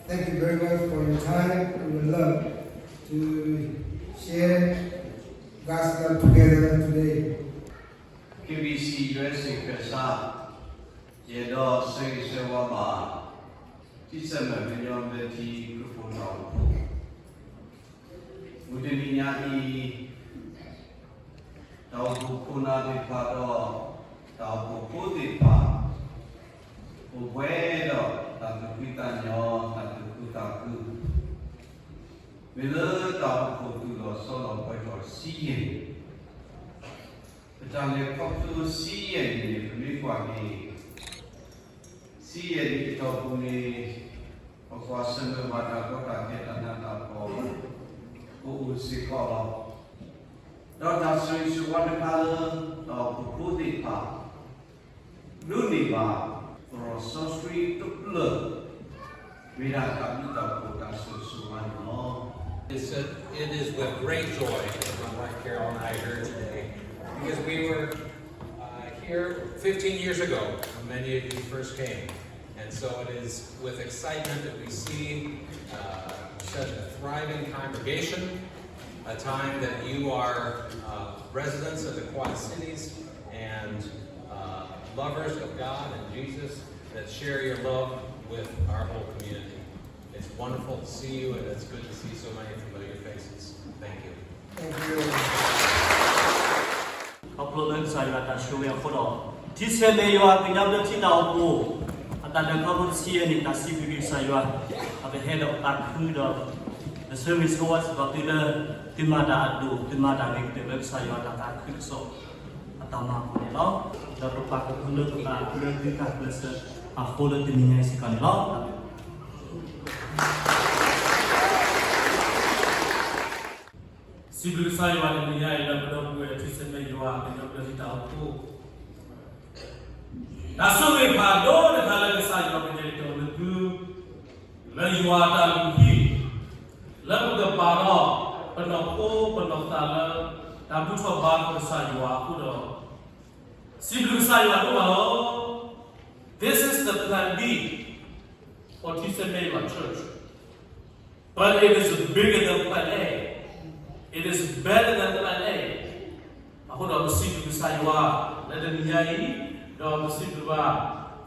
Thank you very much for your time and your love to share God's love together today. K B C U S A ကစၢ်, ယအဲၣ်ဒိးဆၢဂ့ၤဆၢဝါဘၣ် ထံဆၢမ့ၢ်ကညီဘျၢထံခရံာ်ဖိတၢ်အိၣ်ဖှိၣ် မုၢ်တနံၤညါအံၤ တၢ်အိၣ်ဖှိၣ်ခိၣ်နၢ်သ့ၣ်တဖၣ်ဒီး တၢ်အိၣ်ဖှိၣ်ဖိသ့ၣ်တဖၣ် အိၣ်ပှဲၤဒီးတၢ်သူၣ်ဖှံသးညီ တၢ်သူၣ်ခုသးခု မ့ၢ်လၢတၢ်အိၣ်ဖှိၣ်သူၣ်လီၤဆီလီၤပှဲၤထီၣ်ဆံယဲၢ် ပတၢ်လဲၤခီဖျိဆံယဲၢ်န့ၣ် ပမ့ၢ်ကွၢ်က့ၤ ဆံယဲၢ်န့ၣ်အတီၢ်ပူၤန့ၣ် ပကွၢ်ဆၢၣ်မဲာ်ဘၣ်တၢ်ကီတၢ်ခဲတၢ်နးတၢ်ဖှီၣ် ကအိၣ်စ့ၢ်ကီးလီၤ. ဒီးတၢ်ဆိၣ်ဂ့ၤဆိၣ်ဝါတခါလၢ တၢ်အိၣ်ဖှိၣ်ဖိသ့ၣ်တဖၣ် ဒိးန့ၢ်ဘၣ် သရိာ်စီဆှံတဖျၢၣ် မ့ၢ်ဒၣ်တၢ်ဘျုးတၢ်ဖှိၣ်တၢ်ဆိၣ်ဂ့ၤဆိၣ်ဝါန့ၣ်လီၤ. It's a, it is with great joy that my wife Carol and I are here today because we were uh, here fifteen years ago when many of you first came. And so it is with excitement that we see uh, such a thriving congregation, a time that you are uh, residents of the Quad Cities and uh, lovers of God and Jesus that share your love with our whole community. It's wonderful to see you, and it's good to see so many familiar faces. Thank you. Thank you. ခီဖျိလၢကစၢ်ယွၤတၢ်ဆိၣ်ဂ့ၤအဃိဒီး ထံဆဲးမဲာ်ယွၤကညီဘျၢထံတၢ်အိၣ်ဖှိၣ် အတၢ်လဲၤခီဖျိတဆံယဲၢ်န့ၣ် တၢ်စံးဘျုးက့ၤကစၢ်ယွၤ အကဟဲဒီးပသးခုဒီး လၢဆၢဂ့ၤဆၢဝါစ့ၢ်ကီးသုလၢ သုမၤတၢ်အဒိၣ် သုမၤတၢ်ဂ့ၤကတၢၢ်လၢကစၢ်ယွၤတၢ်သးခုကစီၣ် အတၢ်မၤအပူၤန့ၣ်လီၤ. ဒီးပပာ်ကဖၢလၢပသးလၢသုတၢ်ကျဲးစၢးအဃိလၢတနံၤညါအံၤစ့ၢ်ကီးန့ၣ်လီၤ. စံးဘျုးကစၢ်ယွၤတနံၤညါအံၤလၢပဒီပုၢ်ဝဲၢ် ထံဆဲးမဲာ်ယွၤ ကညီဘျၢထံတၢ်အိၣ်ဖှိၣ် တၢ်ဆိၣ်ဂ့ၤဖးဒိၣ်တခါလၢကစၢ်ယွၤကတဲာ်ကတီၤလၢသု လၢယွၤအတၢ်လုၢ်ဟံၣ် လၢပကပာ်ထီၣ် ပနီၢ်ခိပနီၢ်သးလၢ တၢ်ဘူၣ်ထီၣ်ဘါထီၣ်ကစၢ်ယွၤအဃိဒီး စံးဘျုးကစၢ်ယွၤဒိၣ်မးလီၤ. This is the plan B for T C M A Church, but it is bigger than plan A. It is better than plan A. အဃိဒီးပစံးဘျုးကစၢ်ယွၤ လၢတနံၤညါအံၤ, ဒီးပစံးဘျုးဘၣ်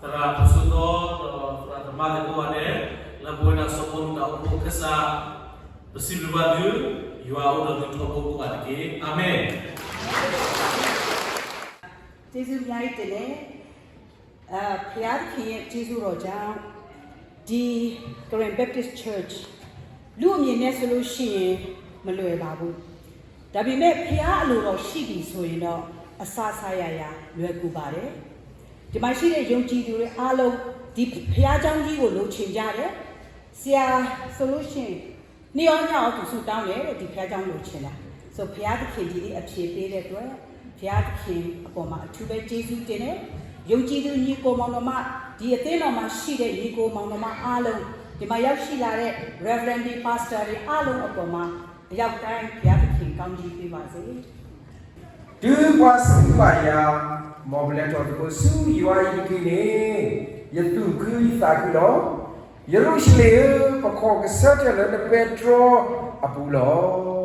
သရၣ်ဖိစိသီ ဒီးသရၣ်သမါသ့ၣ်ကိးဂၤဒဲး လၢပဝဲဒၣ်စီၤပီလူးတၢ်အိၣ်ဖှိၣ်အခၢၣ်စး, ပစံးဘျုးဘၣ်သု, ယွၤအိၣ်ဒီးသုထီဘိကိးဂၤတက့ၢ်. အၤမ့ၣ်. ကျေးဇူးအများကြီးတင်တယ်။ ဘုရားသခင်ရဲ့ကျေးဇူးတော်ကြောင့် ဒီ Karen Baptist Church လူအမြင်နဲ့ဆိုလို့ရှိရင် မလွယ်ပါဘူး။ ဒါပေမဲ့ ဘုရားအလိုတော်ရှိပြီဆိုရင်တော့ အစစအရာရာလွယ်ကူပါတယ်။ ဒီမှာရှိတဲ့ယုံကြည်သူတွေအားလုံး ဒီဘုရားကျောင်းကြီးကိုလိုချင်ကြတယ်။ ဆရာဆိုလို့ရှိရင် နေ့ရောညရောသူဆုတောင်းတယ်တဲ့ ဒီဘုရားကျောင်းလိုချင်တာ။ ဆို ဘုရားသခင်ဒီနေ့အဖြေပေးတဲ့အတွက် ဘုရားသခင်အပေါ်မှာအထူးပဲကျေးဇူးတင်တယ်။ ယုံကြည်သူညီအစ်ကိုမောင်နှမ ဒီအသင်းတော်မှာရှိတဲ့ညီအစ်ကိုမောင်နှမအားလုံး ဒီမှာရောက်ရှိလာတဲ့ Reverend တွေ Pastor တွေအားလုံးအပေါ်မှာ အရောက်တိုင်း ဘုရားသခင်ကောင်းကြီးပေးပါစေ။ တုၤပှၤစံးဘၣ်ယၤ, မ်ပလဲၤထီၣ်သကိးဆူယွၤအံၤတက့ၢ်န့ၣ်, ယသူၣ်ခုယသးခုလီၤ. ယရူၤၡလ့ၣ်ဧၢ, ပခီၣ်ကဆၢထၢၣ်လၢနပဲတြီအပူၤလီၤ.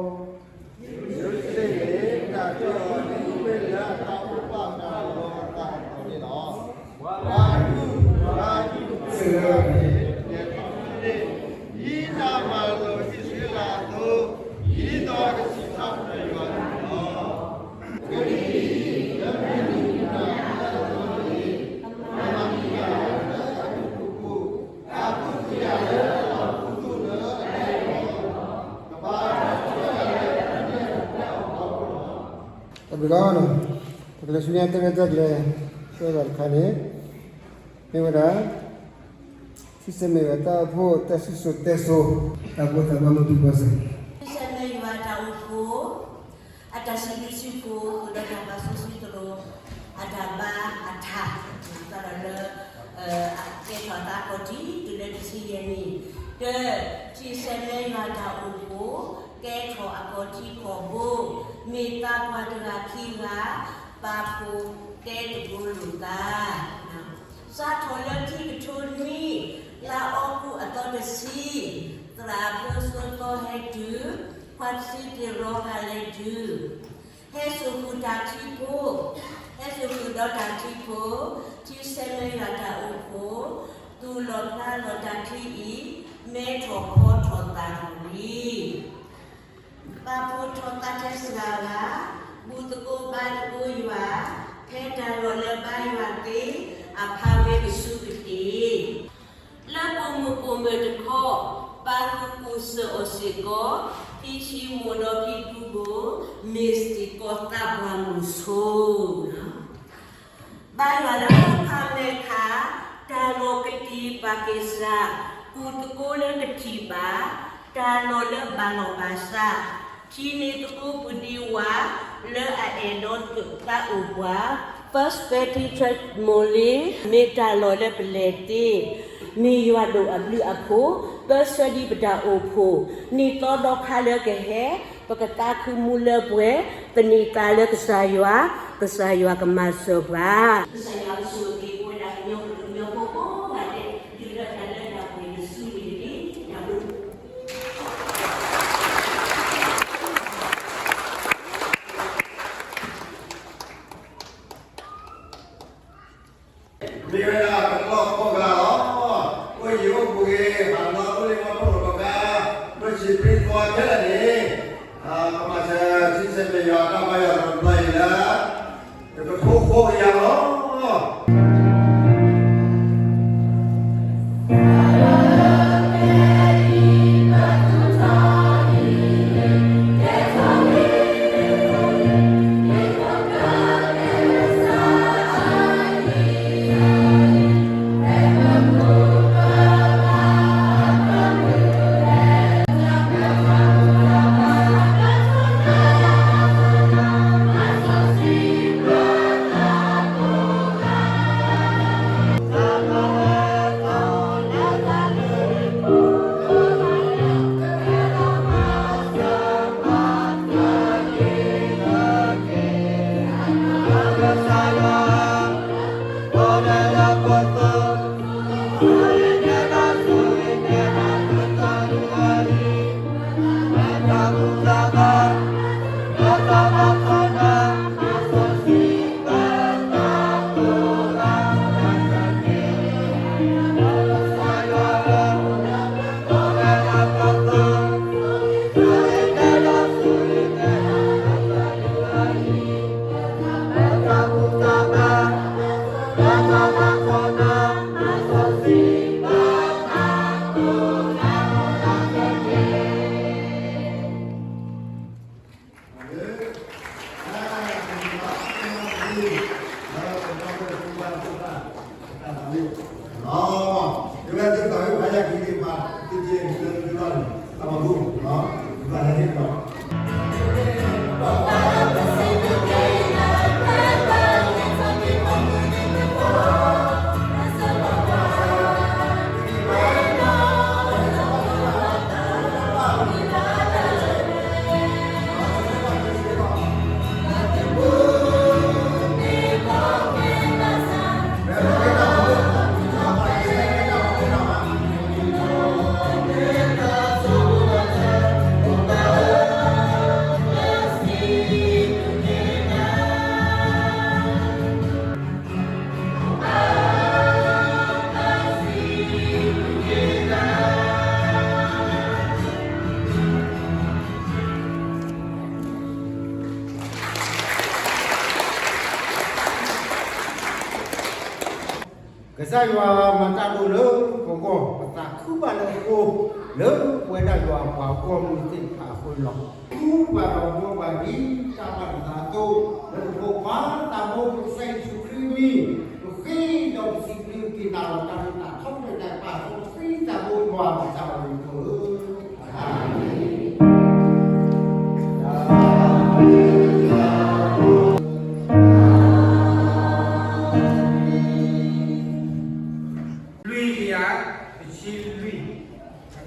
ယရူၤၡလ့ၣ်ဧၢ, နကၢၣ်လီၤနမူဝဲလၢအတၢ်အိၣ်ဘၣ်အလီၢ်အကျဲန့ၣ်လီၤ. ပှၤအုၣ်ပှၤအါကံၣ်ပူၤစၢၤလၢအပူၤန့ၣ်, ဒ်နမၤလိာ်အံၣ်စရ့လးအသိး, ဒ်သိးကစံးထီၣ်ပတြၢၤယွၤအသိးလီၤ. တၢ်ဘျုးလီၤ. တၢ်ကလဲၤဆူညါတဲဝဲတၢ်ကလဲၤဆူဘၣ်တခါန့ၣ် မ့ၢ်ဝဲဒၣ် ထံဆဲးမဲာ်ယွၤတၢ်အိၣ်ဖှိၣ် တၢ်စံၣ်စိၤတဲစိၤ တၢ်ဘိးသးဘၣ်မုၢ်တူၢ်ဘၣ်စ့ၢ် ထံဆဲးမဲာ်ယွၤတၢ်အိၣ်ဖှိၣ် အတၢ်စံးဘျုးစံးဖှိၣ် ဃုာ်ဒီးတၢ်ဘါစီဆှံသရိာ် အတၢ်ဘါအထၢ် သးဒီးလၢ အကဲထီၣ်အသးအခီၣ်ထံး တုၤလၢတဆံယဲၢ်နံၣ်, ဒီး ထံဆဲးမဲာ်ယွၤတၢ်အိၣ်ဖှိၣ် ကဲထီၣ်အခီၣ်ထံးခီၣ်ဘိ, မ့ၢ်သးပှၢ်တဂၤခံဂၤ ပာ်ဖှိၣ်တဲသကိးလိာ်သး စးထီၣ်လၢခံကထိနွံ လါအီကူးအသီတဆံ, သရၣ်ဖိစိသီဟဲတုၤ, ခွါတဆံတ့ရီဟဲလဲၤတုၤ, ဟဲစိာ်ဃုာ်တၢ်ထံဖိ, ဟဲစိာ်ဃုာ်ဒီးတၢ်ထံဖိ, ထံဆဲးမဲာ်ယွၤတၢ်အိၣ်ဖှိၣ်, သူၣ်လီၤဖျးလီၤတၢ်ထံအံၤ, မဲထီၣ်ဖီထီၣ်သးလံ ပာ်ဖှိၣ်ထီၣ်သးထဲစှၤဂၤ, ဘူၣ်သကိးဘါသကိးယွၤ, ဖဲတၢ်လီၢ်လၢဘါယွၤသ့, အဖးဝဲကဆူကတ့ၢ်. လၢပိာ်မုၣ်ပိာ်မၢၤတခီ, ပာ်ဃုာ်ကူၣ်စၢၤအီၤစ့ၢ်ကီး, ဖံဆံမိၣ်ဒီးဖံဒူဘိ, မ့ၢ်စ့ၢ်ကီးသးပှၢ်မုၢ်ဆိ ဘါယွၤလၢဖးမဲာ်ခါ, တၢ်လီၢ်ကတံာ်ပာ်က့ၤစှၤ, ကူၣ်သကိးလၢကထံၣ်ဘၣ်, တၢ်လီၢ်လၢဘၣ်လီၢ်ဘၣ်စး, ထံန့ၣ်သကိးပဒံဝါ, လၢအအဲၣ်ဒိးသးအိၣ်ပှၤ, First Baptist Church မိၢ်လ့, မ့ၢ်တၢ်လီၢ်လၢပလဲၤတ့ၢ်, မ့ၢ်ယွၤဒိၣ်အဘျုးအဖှိၣ်, ပၢဆှၢဒံးပတၢ်အိၣ်ဖှိၣ်, နံၣ်သီဒီခါလၢကဟဲ, ပကသးခုမူလၢပှဲၤ, သန့ၤသးလၢကစၢ်ယွၤ, ကစၢ်ယွၤကမၤစၢၤပှၤ. ကစၢ်ယွၤကဆိၣ်ဂ့ၤပဝဲဒၣ်ကညီဖိကိးဂၤဒဲး တုၤလၢတၢ်လၢတၢ်ပှဲၤတစုန့ၣ်တက့ၢ်. တၢ်ဘျုး မ့ၢ်ဝဲဒၣ်တၢ်ကလီၢ်ကိးဂၤလီၤ. အိၣ်ယံၤအိၣ်ဘူးဂ့ၤ, မၤတဘျီအိၣ်လၢမီထိၣ်လီၤကီၢ်ခါ, မ့ၢ်စံးပျံၤသီခဲလၢာ်န့ၣ်, ကမၤစၢၤထံဆဲးမဲာ်ယွၤတၢ်ဘါယွၤသရိာ်တဖျၢၣ်အံၤလၢ အိၣ်ယၤလီၤ. ကစၢ်ယွၤမၤတၢ်ဒိၣ်လၢပဂီၢ်, ပသးခုဘၣ်လၢအဃိ, လၢပဝဲဒၣ်ယွၤအပှၤအဂီၢ်မုၢ်သ့ၣ်တဖၣ်အဃိလီၤ. ဃုပှၤဒီးဘှီပှၤဒ်တၢ်ဘၣ်နသးအသိး, လၢပဖိခွါသးဘိကစၢ်ယ့ၣ်ၡူးခရံာ်အမံၤ, ပဃ့ဒီးပစံးဘျုးက့ၤနၤလီၤတၢ်မ့ၢ်တၢ်ထီကတၢၢ်တၢ်ပာ်စီဆှံသးဘိယွၤပကစၢ်အဂီၢ်လီၤ. လွံၢ်ကယၤတဆံလွံၢ်, ယဟ့ၣ်လီၤတ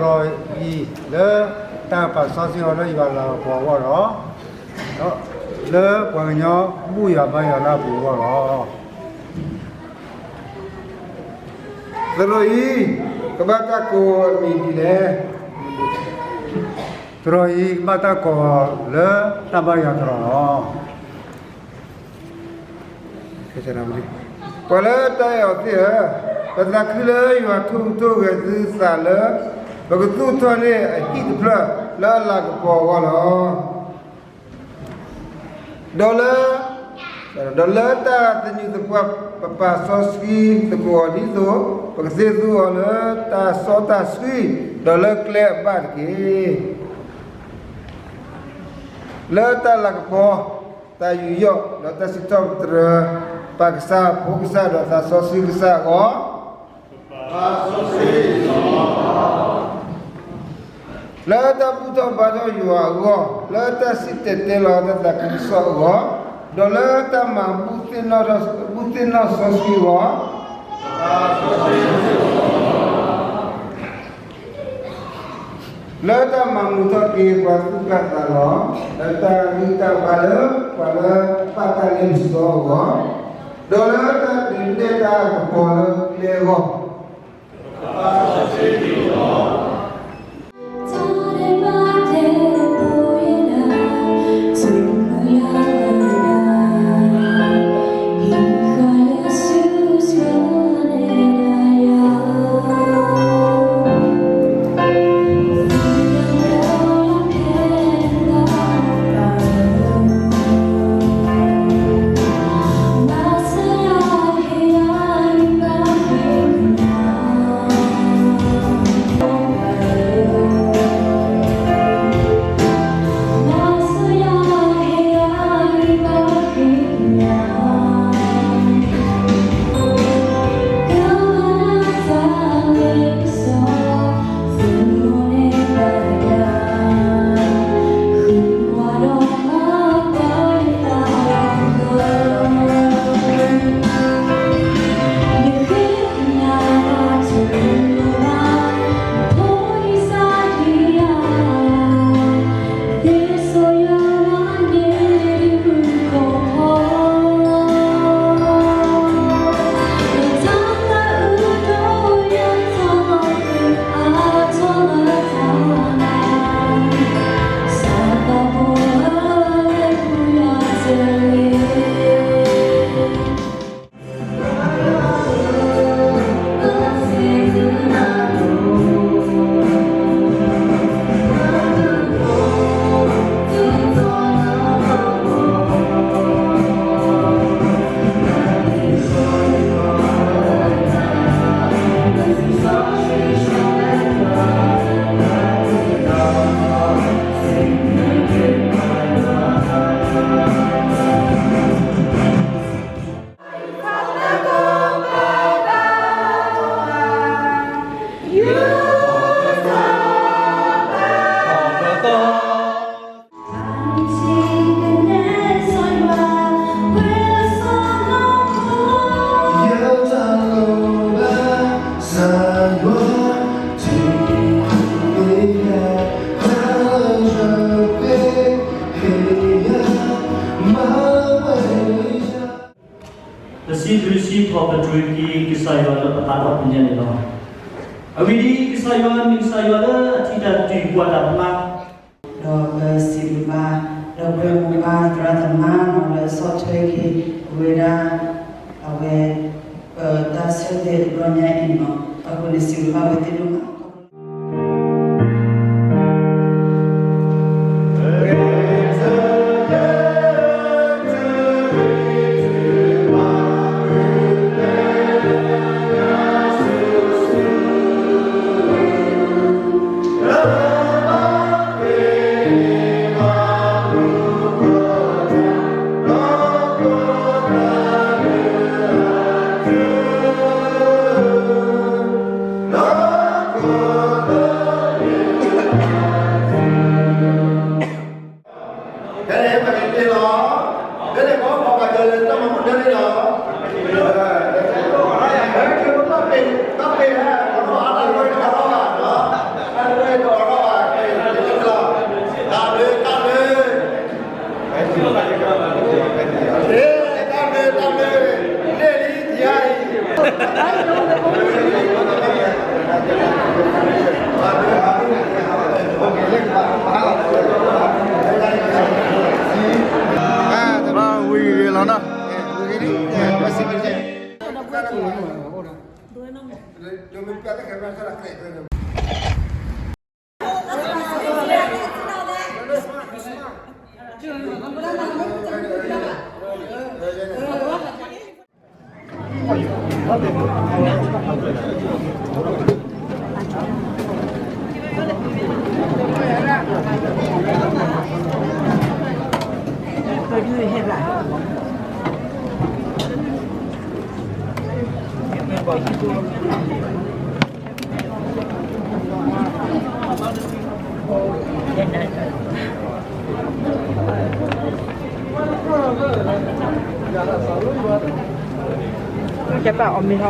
ြီၤအံၤလၢတၢ်ပာ်စီဆှံအီၤလၢယွၤလၤကပီၤအဂီၢ်ဒီး လၢပှၤကညီဘူၣ်ယွၤဘါယွၤလၢအပူၤအဂီၢ်လီၤ. သရိာ်အံၤ ကဘၣ်တၢ်ကိးအမံၤဒ်လဲၣ်. သရိာ်အံၤ ကဘၣ်တၢ်ကိးလၢတၢ်ဘါယွၤသရိာ်လီၤ. ပှၤလၢတၢ်အဲၣ်အီၤသ့ၣ်ဧၢ, ပသးခုလၢယွၤထိၣ်ဟူးထိၣ်ဂဲၤသုသးလၢ ပကသူၣ်ထီၣ်န့ၢ်အဟံၣ်တဖျၢၣ်လၢအလၤကပီၤအဂီၢ်လီၤ. ဒီးလၢ ဒီးလၢတၢ်သညူးသပှၢ်ပပာ်စီဆှံသကိးအီၤဒ်သိး ပကသ့သူအီၤလၢတၢ်စီတၢ်ဆှံ ဒီးလၢကျဲအဘၣ်တက့ၢ်. လၢတၢ်လၤကပီၤ, တၢ်ယူးယီၣ် ဒီးတၢ်စံးထီၣ်ပတြၢၤ ပၢ်ကစၢ်, ဖိကစၢ်, ဒီးသးစီဆှံကစၢ်အဂီၢ်, လၢတၢ်ဘူၣ်ထီၣ်ဘါထီၣ်ယွၤအဂီၢ်, လၢတၢ်စံၣ်တဲၤတဲလီၤတၢ်သးခုကစီၣ်အဂီၢ်, ဒီးလၢတၢ်မၤဘူၣ်သ့ၣ်နီၣ်စီဆှံအဂီၢ်, လၢတၢ်မၤမုာ်ထီၣ်က့ၤပှၤသူၣ်ကၢ်သးလီၤ, လၢတၢ်ဂံၢ်တၢ်ဘါလၢပှၤလၢအပာ်တၢ်လ့ပစီအဂီၢ်, ဒီးလၢတၢ်ဒုးနဲၣ်တၢ်ကပီၤလၢကျဲအဂီၢ်,ပစံးဘျုးစံးထီၣ်ပတြၢၤက့ၤကစၢ်ယွၤလၢပသးဒီဖျၢၣ်ညါန့ၣ်လီၤ. အဂ့ၢ်ဒ်အံၤ, ကစၢ်ယွၤမ့ၢ်ကစၢ်ယွၤလၢအထံၣ်တၢ်တ့ၢ်ကွၢ်တၢ်ဖျါ, ဒီးပစံးဘျုးဘၣ် ဒီပုၢ်ဝဲၢ်မိၢ်ပၢ်သရၣ်သမါန့ၣ်လီၤ လၢအဆီၣ်ထွဲက့ၤပဝဲဒၣ် အဝဲ ပတၢ်ဆၢတဲာ်တဘျီညါအံၤန့ၣ်လီၤ. အဃိန့ၣ်စံးဘျုးဘၣ်ဝဲသ့ၣ်ဒိၣ်မး ဖဲန့ၣ်ပကတ့ၢ်လီၤ, ဖဲန့ၣ်ပကဘၣ်က့ၤလၢတၢ်မၤမူဒါန့ၣ်လီၤ. ဖဲန့ၣ်ပကဘၣ်ပ့ၤ, ဘၣ်ပ့ၤလၢ အီၤထီၣ်အါတၢ်လၢတၢ်ထီၣ်ဘၣ်, အါတၢ်လၢတၢ်ထီၣ်ဘၣ်, တၢ်ဘျုး, တၢ်ဘျုး, တၢ်ဘျုး, တၢ်ဘျုး, န့ၣ်လံယၤအံၤ ဘၣ်ဝံၤဂ့ၤလီၤနီၤ, ဝံၤဂ့ၤလီၤနီၤ. ကဲပာ်အီၣ်မ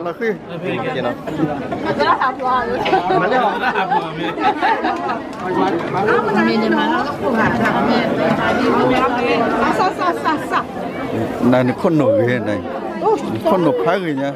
့ၤဟီ, တ့ၢ်ယီၢ်တ့ၢ်ယီၢ်လီၤဃံ, နၤနခိၣ်နူာ်ဂ့ၤ, နခိၣ်နူာ်ဖးဂ့ၤညါ.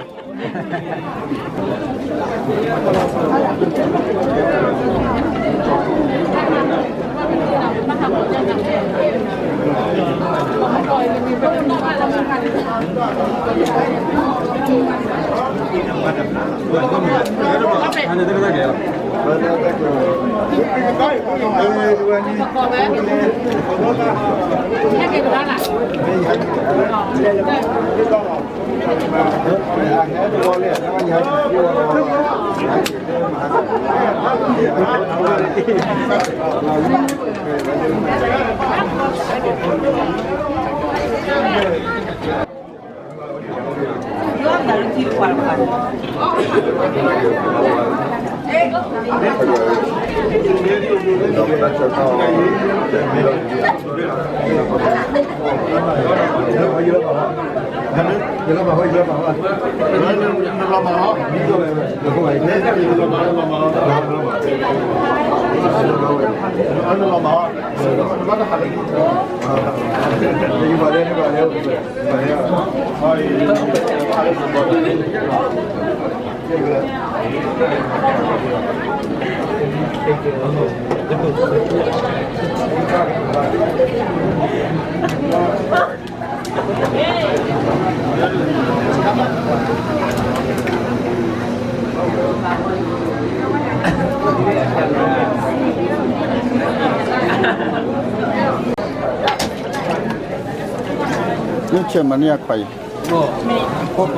နဆဲးမၤန့ၢ်အခွါ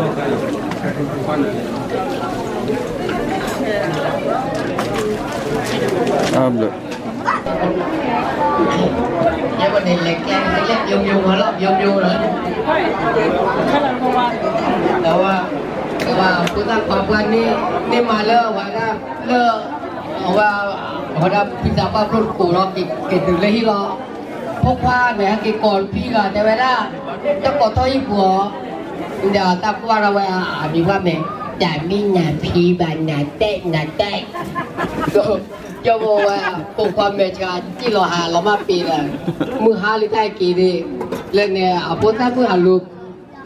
အံၤ, အဘျုး ယဲၢ်ပန့ၣ်လဲၤကျဲ လဲၤယိယိလီၤ ယိယိလီၤ, အဝဲ အဝဲ ဖိသၣ်ခွါပှၢ်န့ၣ် န့ၢ်မၤလၢအဝဲဒၣ် လၢ အဝဲ အဝဲဒၣ် ဖံသးပှၢ်ဖျိတကိးလီၤ က့ၤတုၤလၢဟံၣ်လီၤ, ဖိခွါန့ၣ် ဟဲက့ၤကိးဖံဂၤ တဲဝဲဒၣ် တကိးထီၣ်ဟံၣ်ပူၤအီၤ, ဒီးတၢ်ကွၢ်ထီၣ်ဝဲ အမံၤပှၢ်မ့ၢ် တၢ်မံၤညၣ်ဖံဘၣ် ညၣ်တဲၣ် ညၣ်တဲၣ် ဒီး ယဝဲ ဖိခွါမဲာ်ဆှး စံၣ်လီၤဟးလီၤမၢ်ပ့ၤဒီး မုၢ်ဟါလံတၢ်က့ၤန့ၣ် လၢန့ၣ် အဖိသၣ်မုၣ်ဟးလူၤ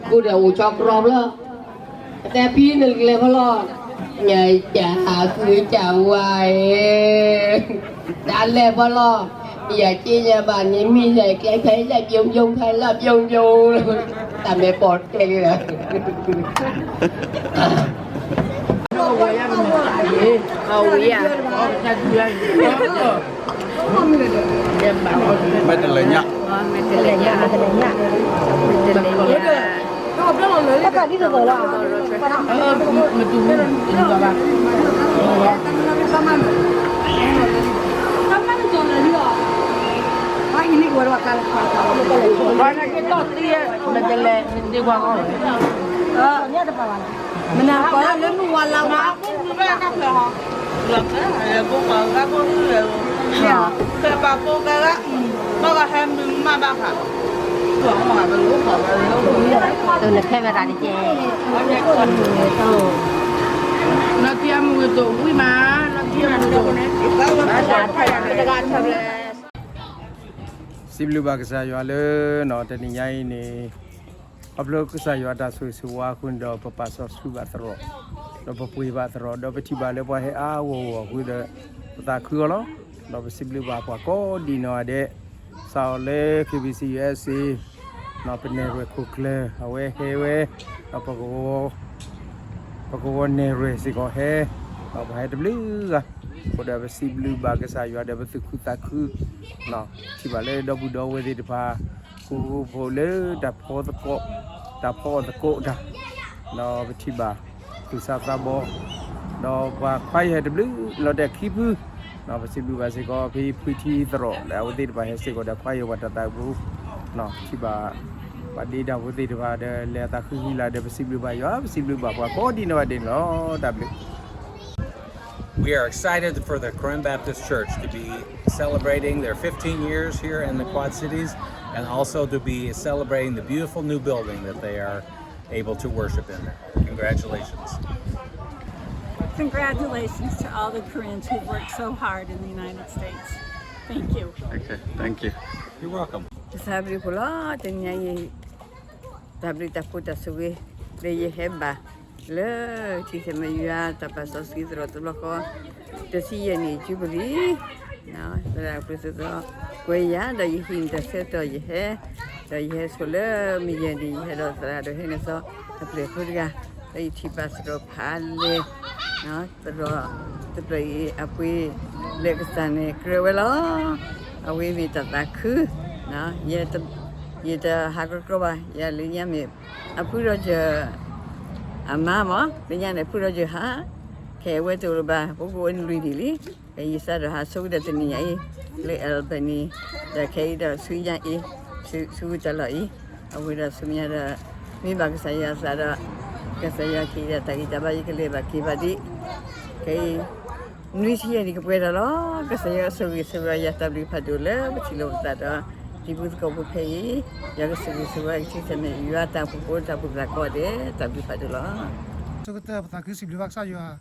ဃုာ်ဒီးအိၣ်ဆီကြီဖျၢၣ်, တဲဖံန့ၣ်ကလဲၤဖဲလီၤ, ညၣ်ကၢ်ဃုကၢ်ဝါအံၤ, တၢ်လဲၤပှၤလီၤ, ယက့ယဘၣ်န့ၣ်မံၤလဲၤကျဲဖဲလဲၣ် ပြုံးပြုံးဖဲလဲၣ် ပြုံးပြုံး, တၢ်မဲာ်ပိာ်တဲလီၤ. မဲာ်တလဲညၣ်, မဲာ်တလဲညၣ်, မဲာ်တလဲညၣ်. တၢ်ကဒ်သိးသိးလီၤ. မနၤပှၤလၢနဝၤလၢဝၤ နဖဲဝဲဒၣ်တကဲ, နထံအမုၢ်ကတိၤဝံၤမး, နထံအမုၢ်ကတိၤ, တဂၤထီၣ်လဲၣ်. စံးဘျုးဘၣ်ကစၢ်ယွၤလၢ တနံၤညါအံၤန့ၣ်, ခီဖျိကစၢ်ယွၤတၢ်ဆိၣ်ဂ့ၤဆိၣ်ဝါအဃိန့ၣ်ဒီး ပပာ်စီဆှံဘၣ်သရိာ်, ဒီးပပှ့ၤဘၣ်သရိာ်, ဒီးပထံၣ်ဘၣ်လၢပှၤဟဲအါအါဂီၢ်ဂီၢ်အဃိဒီး ပသးခုအီၤလီၤ. ဒီးပစံးဘျုးဘၣ်ပှၤကိးဒံးနီၢ်ဂၤဒဲး, စးထီၣ်လၢ K B C U S A, ပနဲၣ်ရွဲၣ်ခိၣ်ကျၢၢ် အဝဲဟဲဝဲ, ဒီး ပကဝီၤနဲၣ်ရွဲၣ်စ့ၢ်ကီးဟဲ, ဒီးပှၤဟဲတဘျုးဂၤ, အဃိဒီးပစံးဘျုးဘၣ်ကစၢ်ယွၤဒီးပသူၣ်ခုသးခု, ထံၣ်ဘၣ်လၢဒီပုၢ်ဒီဝဲၢ်သ့ၣ်တဖၣ်, ဃူဃူဖိးဖိးလၢတၢ်ဖီသကိး, တၢ်ဖီအီၣ်သကိးတၢ်, ဒီးပထံၣ်ဘၣ်, သူၣ်စၢ်သးဘီ, ဒီးပှၤခွါယဟဲတဘျုးလီၤတဲာ်ခံဖု, ပစံးဘျုးဘၣ်စ့ၢ်ကီး ဖံဖုထံသရိာ် လၢအဝဲသ့ၣ်တဖၣ်ဟဲစ့ၢ်ကီးဒီးခွါယဟဲပှၤတၢ်သးပူၤ, ထံၣ်ဘၣ် ပှၤဒ့တၢ်ဖိသ့ၣ်တဖၣ်ဒီး လဲၤအသးဃံဃံလၤဒီး ပစံးဘျုးဘၣ်ယွၤ, ပစံးဘျုးဘၣ်ပှၤကိးဒံးနီၢ်ဂၤဒဲးန့ၣ်လီၤ. တၢ်ဘျုး. We are excited for the Karen Baptist Church to be celebrating their fifteen years here in the Quad Cities and also to be celebrating the beautiful new building that they are able to worship in. Congratulations. Congratulations to all the Koreans who've worked so hard in the United States. Thank you. Okay, thank you. You're welcome. ကစၢ်ဘျုးဖှိၣ်လီၤ. တနံၤအံၤ တၢ်ဘျုးတၢ်ဖှိၣ်တၢ်ဆိၣ်ဂ့ၤ လၢယဟဲဘၣ် လၢထံဆဲမဲာ်ယွၤတၢ်ပာ်စီဆှံသရိာ်တဘျီဃီ တဆံယဲၢ်နံၣ် Jubilee လၢအပှဲၤသ့ၣ်သီ ကွဲးယၤ ဒီးယဟံးန့ၢ်တၢ်ဆၢကတီၢ်ယဟဲ, ဒီးယဟဲဆိလၢမုၢ်ယဲၢ်နံၣ် ယဟဲဒီးသရၣ်ဒီးဟဲန့ၣ်သီ အပျဲၢ်ဖိတဂၤ, ဒီးယထံၣ်ဘၣ်သရိာ်ဖးလဲၢ်, သရိာ်တဖျၢၣ်အံၤ အပှ့ၤလၢကစၢ်န့ၣ်ကြၢးဝဲလီၤ. အဝဲမ့ၢ်တၢ်သးခု, ယတဟးကြီကြီဘၣ်, ယၤလၢညါမ့ၢ် အဖုရီကၢၢ် အမါမး လၢညါန့ၣ် ဖုရီကၢၢ်ဟး, ခဲအံၤအဝဲတအိၣ်လၢၤဘၣ် ပကအိၣ်နွံနံၣ်လံ, ဖဲယစးဒီးဟးဆိကဒီးတနံၤညါအံၤ လၢ Albany, ဒီးခဲအံၤဒီးဆူညါအံၤ, ဆူတၢ်လီၢ်အံၤ, အဝဲဒီးဆူမဲာ်ညါဒီး မ့ၢ်ဘၣ်ကစၢ်ယွၤအသးဒီး ကစၢ်ယွၤကဟ့ၣ်ယၤတၢ်ဂံၢ်တၢ်ဘါ ယကလဲၤဘၣ်က့ၤဘၣ်ဒံး, ခဲအံၤ နွံဆံယဲၢ်နံၣ်ကပှဲၤဒီးလီၤ. ကစၢ်ယွၤကဆိၣ်ဂ့ၤဆိၣ်ဝါယၤ တၢ်ဘျုးဖးဒိၣ်လၢပထံၣ်လိာ်ပသးဒီး ဒ်ပူသကိးဖိဖဲအံၤ, ယွၤကဆိၣ်ဂ့ၤဆိၣ်ဝါကဆံဆဲမဲာ် ယွၤတၢ်အိၣ်ဖှိၣ်ဖိတၢ်အိၣ်ဖှိၣ်သကိးဒဲး တၢ်ဘျုးဖးဒိၣ်လီၤ. ဆိကတၢၢ်ပသးခုစံးဘျုးဘၣ်ကစၢ်ယွၤ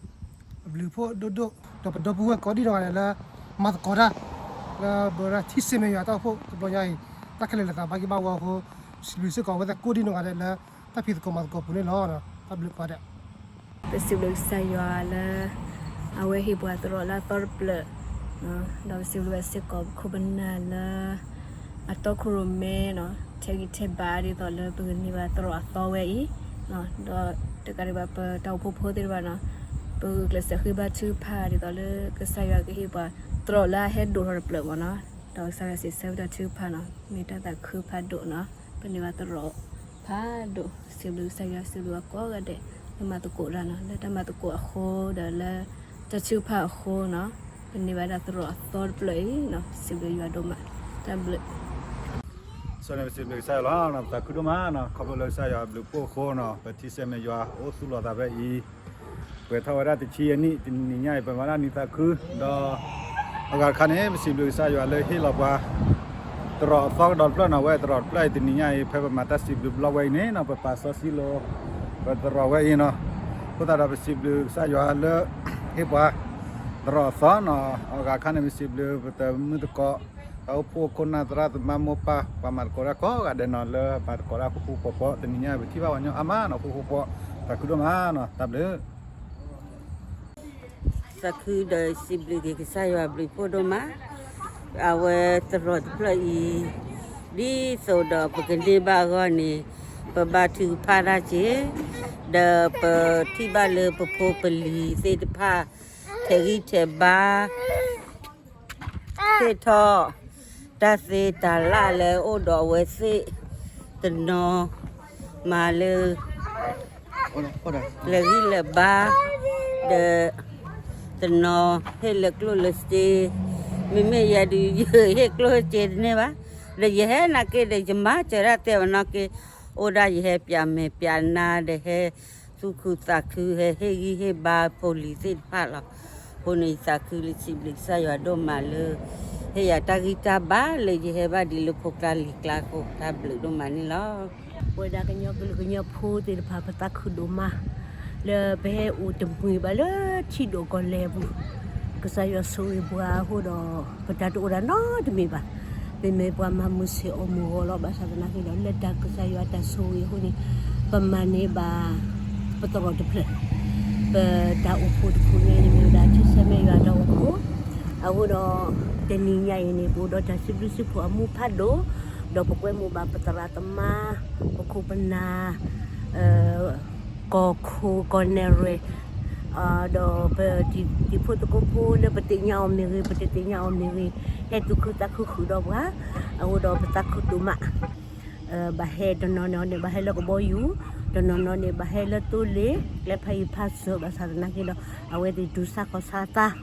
အဘျုးဖှိၣ်ဒိၣ်ဒိၣ် ဒီးပဒီပုၢ်ဝဲၢ်ကိးဒံးနီၢ်ဂၤဒဲးလၢ မၤသကိးတၢ် လၢဘၢရၣ်ထံဆဲမဲာ်ယွၤတၢ်အိၣ်ဖှိၣ်တဘျီညါအံၤ တၢ်ခဲလၢာ်လၢသးဘၣ်က့ၤဘၣ်ဝီအဃိ စံးဘျုးစ့ၢ်ကီးဝဲသကိးဒံးနီၢ်ဂၤဒဲးလၢ တၢ်ဖံးသကိးမၤသကိးပူၤန့ၣ်လီၤ. တၢ်ဘျုးကိးဂၤဒဲး ပစံးဘျုးကစၢ်ယွၤလၢ အဝဲဟ့ၣ်ပှၤသရိာ်လၢအသီတဖျၢၣ်, ဒီးပစံးဘျုးဘၣ်စ့ၢ်ကီးပခိၣ်ပနၢ်လၢ အတီခိၣ်ရိၣ်မဲနီၤ ထဲးဂံၢ်ထဲးဘါဒ်သိးလၢပကန့ၢ်ဘၣ်သရိာ်အသီဝဲအံၤ, ဒီးတကးဒံးဘၣ်ပတၢ်အိၣ်ဖှိၣ်ဖိသ့ၣ်တဖၣ်နီၤ ပဂုာ်ကျဲးစၢးဃ့ဘါထုကဖၣ်ဒ်သိးလၢ ကစၢ်ယွၤကဟ့ၣ်ပှၤသရိာ်လၢအဟဲဒိၣ်ထီၣ်တဖျၢၣ်မးနီၤ, ဒီးကစၢ်ယွၤစံးဆၢဝဲတၢ်ထုကဖၣ်နီၤ မ့ၢ်တၢ်သးခုဖးဒိၣ်နီၤ ပန့ၢ်ဘၣ်သရိာ်ဖးဒိၣ် စံးဘျုးကစၢ်ယွၤ စံးဘျုးအကိးဂၤဒဲး လၢမၤသကိးတၢ်နီၤ လၢတၢ်မၤသကိးအဃိဒီးလၢ တၢ်ထုကဖၣ်အဃိနီၤ ပန့ၢ်ဘၣ်ဒၣ်သရိာ်အသီတဖျၢၣ်အံၤနီၤ စံးဘျုးယွၤဒိၣ်မး တၢ်ဘျုး ဆိန့ၣ်ပစံးဘျုးကစၢ်ယွၤလီၤ ပသးခုဒိၣ်မးနီၤ ခီဖျိလၢကစၢ်ယွၤအဘျုးဖှိၣ်အဃိနီၤ ပထံဆဲမဲာ်ယွၤအိၣ်သူၣ်လီၤသးဖဲအံၤ ပှဲၤထီၣ်ဝဲဒၣ်တဆံယဲၢ်နံၣ် တနံၤညါအံၤ ပမၤဒၣ်နံၤသးခု ဒီး အဂၤတခါန့ၣ် ပစံးဘျုးကစၢ်ယွၤလၢဟ့ၣ်လီၤပှၤ သရိာ်အသီကဒီးတဖျၢၣ်နီၤ ဝဲသရိာ်တဖျၢၣ်အံၤ တနံၤညါအံၤ ဖဲပမၤတၢ်စံးဘျုးဘျီဝဲအံၤန့ၣ်နီၤ ပပာ်စီဆှံလီၤ ပသရိာ်ဝဲအံၤနီၤ အဃိသတးဒီးပစံးဘျုးကစၢ်ယွၤလၢ ဟ့ၣ်ပှၤ သရိာ်အသီနီၤ အဂၤတခါန့ၣ် ပစံးဘျုးပတမုၢ်သကိး တၢ်အိၣ်ဖှိၣ်ခိၣ်နၢ်သရၣ်သမါမိၢ်ပၢ် ပှၤမၤသကိးတၢ်ကိးဂၤဒဲးနီၤ လၢမၤသကိးတၢ်ဃူဃူဖိးဖိး တနံၤညါအံၤ ပထံၣ်ဘၣ်ပှၤညီအါမးနီၤ ဃူဃူဖိး သးခုဒိၣ်မးနီၤ တၢ်ဘျုး သးခုဒီးစံးဘျုးက့ၤကစၢ်ယွၤအဘျုးဖှိၣ်ဒိၣ်မး, အဝဲသရိာ်တဖျၢၣ်အံၤ, ဒ်သိးဒီးပကန့ၢ်ဘၣ်အဂီၢ်န့ၣ်, ပဘါထုကဖၣ်တၢ်က့ၤ, ဒီးပထံၣ်ဘၣ်လၢပဖိပလံၤသ့ၣ်တဖၣ် ထဲးဂံၢ်ထဲးဘါ သ့ၣ်ထီၣ် တၢ်သ့တၢ်လၣ်လၢအအိၣ်ဒီးအဝဲသ့ၣ် တနီၤမၤလၢ လဲၤဂံၢ်လဲၤဘါ, ဒီး တနီၤဟ့ၣ်လၢကျိၣ်လၢစ့, မ့မ့ၢ်ယဲဒုး ယဟ့ၣ်ကျိၣ်ဟ့ၣ်စ့တန့ၢ်ဘၣ်, ဒီးယဟဲနာ်က့ဒီး ယမၤစၢၤတၢ်တဲဝဲနီၢ်က့, အိၣ်ဒၣ်ယဟဲပျးမဲာ်ပျးနါဒီးဟဲ သူၣ်ခုသးခု ဟဲဟ့ၣ်ဂံၢ်ဟ့ၣ်ဘါဖိလံၤသ့ၣ်တဖၣ်လီၤ. အဃိန့ၣ် ယသးခုလၢစံးဘျုးကစၢ်ယွၤဒိၣ်မးလၢ ဟ့ၣ်ယၤတၢ်ဂံၢ်တၢ်ဘါလၢယဟဲဘၣ်ဒ်လၢဖိကျါလံၤကျါအဃိ တၢ်ဘျုးဒိၣ်မးန့ၣ်လီၤ. ပဝဲဒၣ်ကညီကလုာ်ကညီဖိသ့ၣ်တဖၣ် ပသးခုဒိၣ်မး လၢပဟဲအိၣ်တမှံၤဘၣ်လၢထံဒိၣ်ကီၢ်လဲၢ်ပူၤ, ကစၢ်ယွၤဆိၣ်ဂ့ၤပှၤအဃိဒီး ပတၢ်တအိၣ်ဒၣ်နီတမံၤဘၣ်. မ့မ့ၢ်ပှၤမၤမုာ်ဆ့ၣ်အီၣ်မုာ်ဂီၤလီၤ. ဘၣ်ဆၣ်သနာ်က့ဒီး လၢတၢ်ကစၢ်ယွၤတၢ်ဆိၣ်ဂ့ၤအဃိန့ၣ် ပမၤန့ၢ်ဘၣ် ပသရိာ်တဖျၢၣ်, ပတၢ်အိၣ်ဖှိၣ်တဖုန့ၣ် မ့ၢ်ဝဲဒၣ်ထံဆၢမဲာ်ယွၤတၢ်အိၣ်ဖှိၣ်, အဃိဒီး တနံၤညါအံၤန့ၣ် ပအိၣ်ဒီးတၢ်စံးဘျုးစံးဖှိၣ်အမူဖးဒိၣ်, ဒီးပကွဲမုာ်ဘၣ်ပသရၣ်သမါ, ပခိၣ်ပနၢ်, ကီၢ်ခိၣ်ကီၢ်နဲၣ်ရွဲၣ်, ဒီးပတံၤဖိသကိးဖိလၢပသ့ၣ်ညါအီၤမ့ၢ်ဂ့ၤ, ပတသ့ၣ်ညါအီၤမ့ၢ်ဂ့ၤ, ဟဲသူၣ်ခုသးခုဃုာ်ဒီးပှၤ, အဃိဒီးပသးခုဒိၣ်မး ဘၣ်ဟဲတနီၤန့ၣ် ဘၣ်ဟဲလၢကဘီယူၤ, တနီၤနီၤန့ၣ် ဘၣ်ဟဲလၢသိလ့ၣ်, ကျဲဖးယံၤဖးစၢၤ ဘၣ်ဆၣ်သနာ်က့ဒီး အဝဲသ့ၣ်တူၢ်ဆါခီၣ်ဆါသး,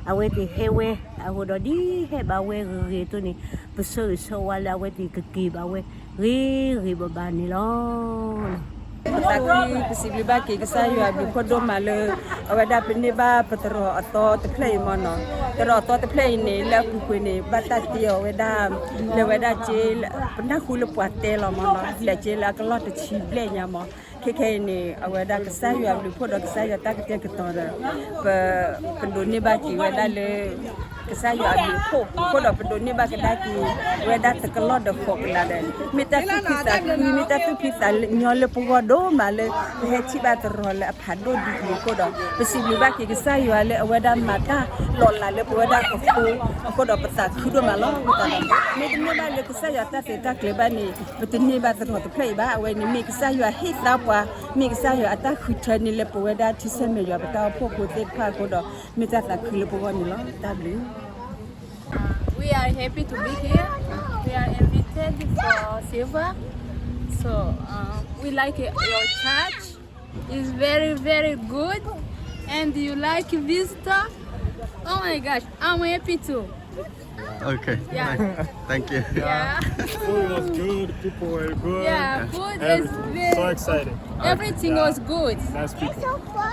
အဝဲသ့ၣ်ဟဲဝဲ, အဃိဒီးဒ်ဟဲဘၣ်ဝဲဂ့ၤဂ့ၤအသိးန့ၣ် ပဆၢဂ့ၤဆၢဝါလၢအဝဲသ့ၣ်ကက့ၤဘၣ်ဝဲဂ့ၤဂ့ၤဘၣ်ဘၣ်န့ၣ်လီၤ. သးခု ပစံးဘျုးဘၣ်က့ၤကစၢ်ယွၤအဘျုးဖှိၣ်ဒိၣ်မးလၢ အဝဲဒၣ်ပန့ၢ်ဘၣ်ပသရိာ်အသီတဖျၢၣ်အံၤမ့ၢ်နီၤ, သရိာ်အသီတဖျၢၣ်အံၤန့ၣ် လၢအပူၤကွံာ်န့ၣ် ဘၣ်တၢ်တ့အီၤဝဲဒၣ် လၢဝဲဒၣ်က့ ပနၢ်ဟူလၢပှၤတဲလီၤမ့ၢ်နီၤ, လဲၤက့လၢအကလီၢ်တဆံဘျဲၣ်ညါမ့ၢ်, ခဲခဲအံၤန့ၣ် အဝဲဒၣ်ကစၢ်ယွၤအဘျုးဖှိၣ်ဒီးကစၢ်ယွၤတၢ်ကတဲာ်ကတီၤဒီး ပ ပဒိးန့ၢ်ဘၣ်က့ၤဝဲဒၣ်လၢ ကစၢ်ယွၤအဘျုးဖှိၣ်အဃိဒီး ပဒိးန့ၢ်ဘၣ်ကဒါက့ၤ ဝဲဒၣ်တကလီၢ်ဒီးဃိးကလးဒီး မ့ၢ်တၢ်သူၣ်ဖှံသးခု မ့ၢ်တၢ်သူၣ်ဖှံသးညီလၢပဂီၢ်ဒိၣ်မးလၢ ပဟဲထံၣ်ဘၣ်သရိာ်လၢအဖးဒိၣ်ဒ်အံၤအဃိဒီး ပစံးဘျုးဘၣ်က့ၤကစၢ်ယွၤလၢအဝဲဒၣ်မၤတၢ်လီၤလးလၢပဝဲဒၣ်အဃိ, အဃိဒီးပသးခုဒိၣ်မးလီၤ. မ့ၢ်တမ့ၢ်ဘၣ်လၢကစၢ်ယွၤတၢ်သ့တၢ်ကျဲၤဘၣ်န့ၣ် ပတန့ၢ်ဘၣ်သရိာ်တဖျၢၣ်အံၤဘၣ်. အဝဲန့ၣ်မ့ၢ်ကစၢ်ယွၤဟ့ၣ်သါပှၤ, မ့ၢ်ကစၢ်ယွၤအတၢ်ဃုထၢန့ၣ်လၢပဝဲဒၣ်ထံဆၢမဲာ်ယွၤပတၢ်အိၣ်ဖှိၣ်ဖိသ့ၣ်တဖၣ်အဃိဒီး မ့ၢ်တၢ်သးခုလၢပဂီၢ်န့ၣ်လီၤ. တၢ်ဘျုး Uh, we are happy to be here. We are invited for Silver. So uh, we like your church. It's very, very good. And you like visitor. Oh my gosh, I'm happy too. Okay. Yeah. Thank you. Yeah. Food was good. People were good. Yeah, food is very. So excited. Everything was good. Nice people.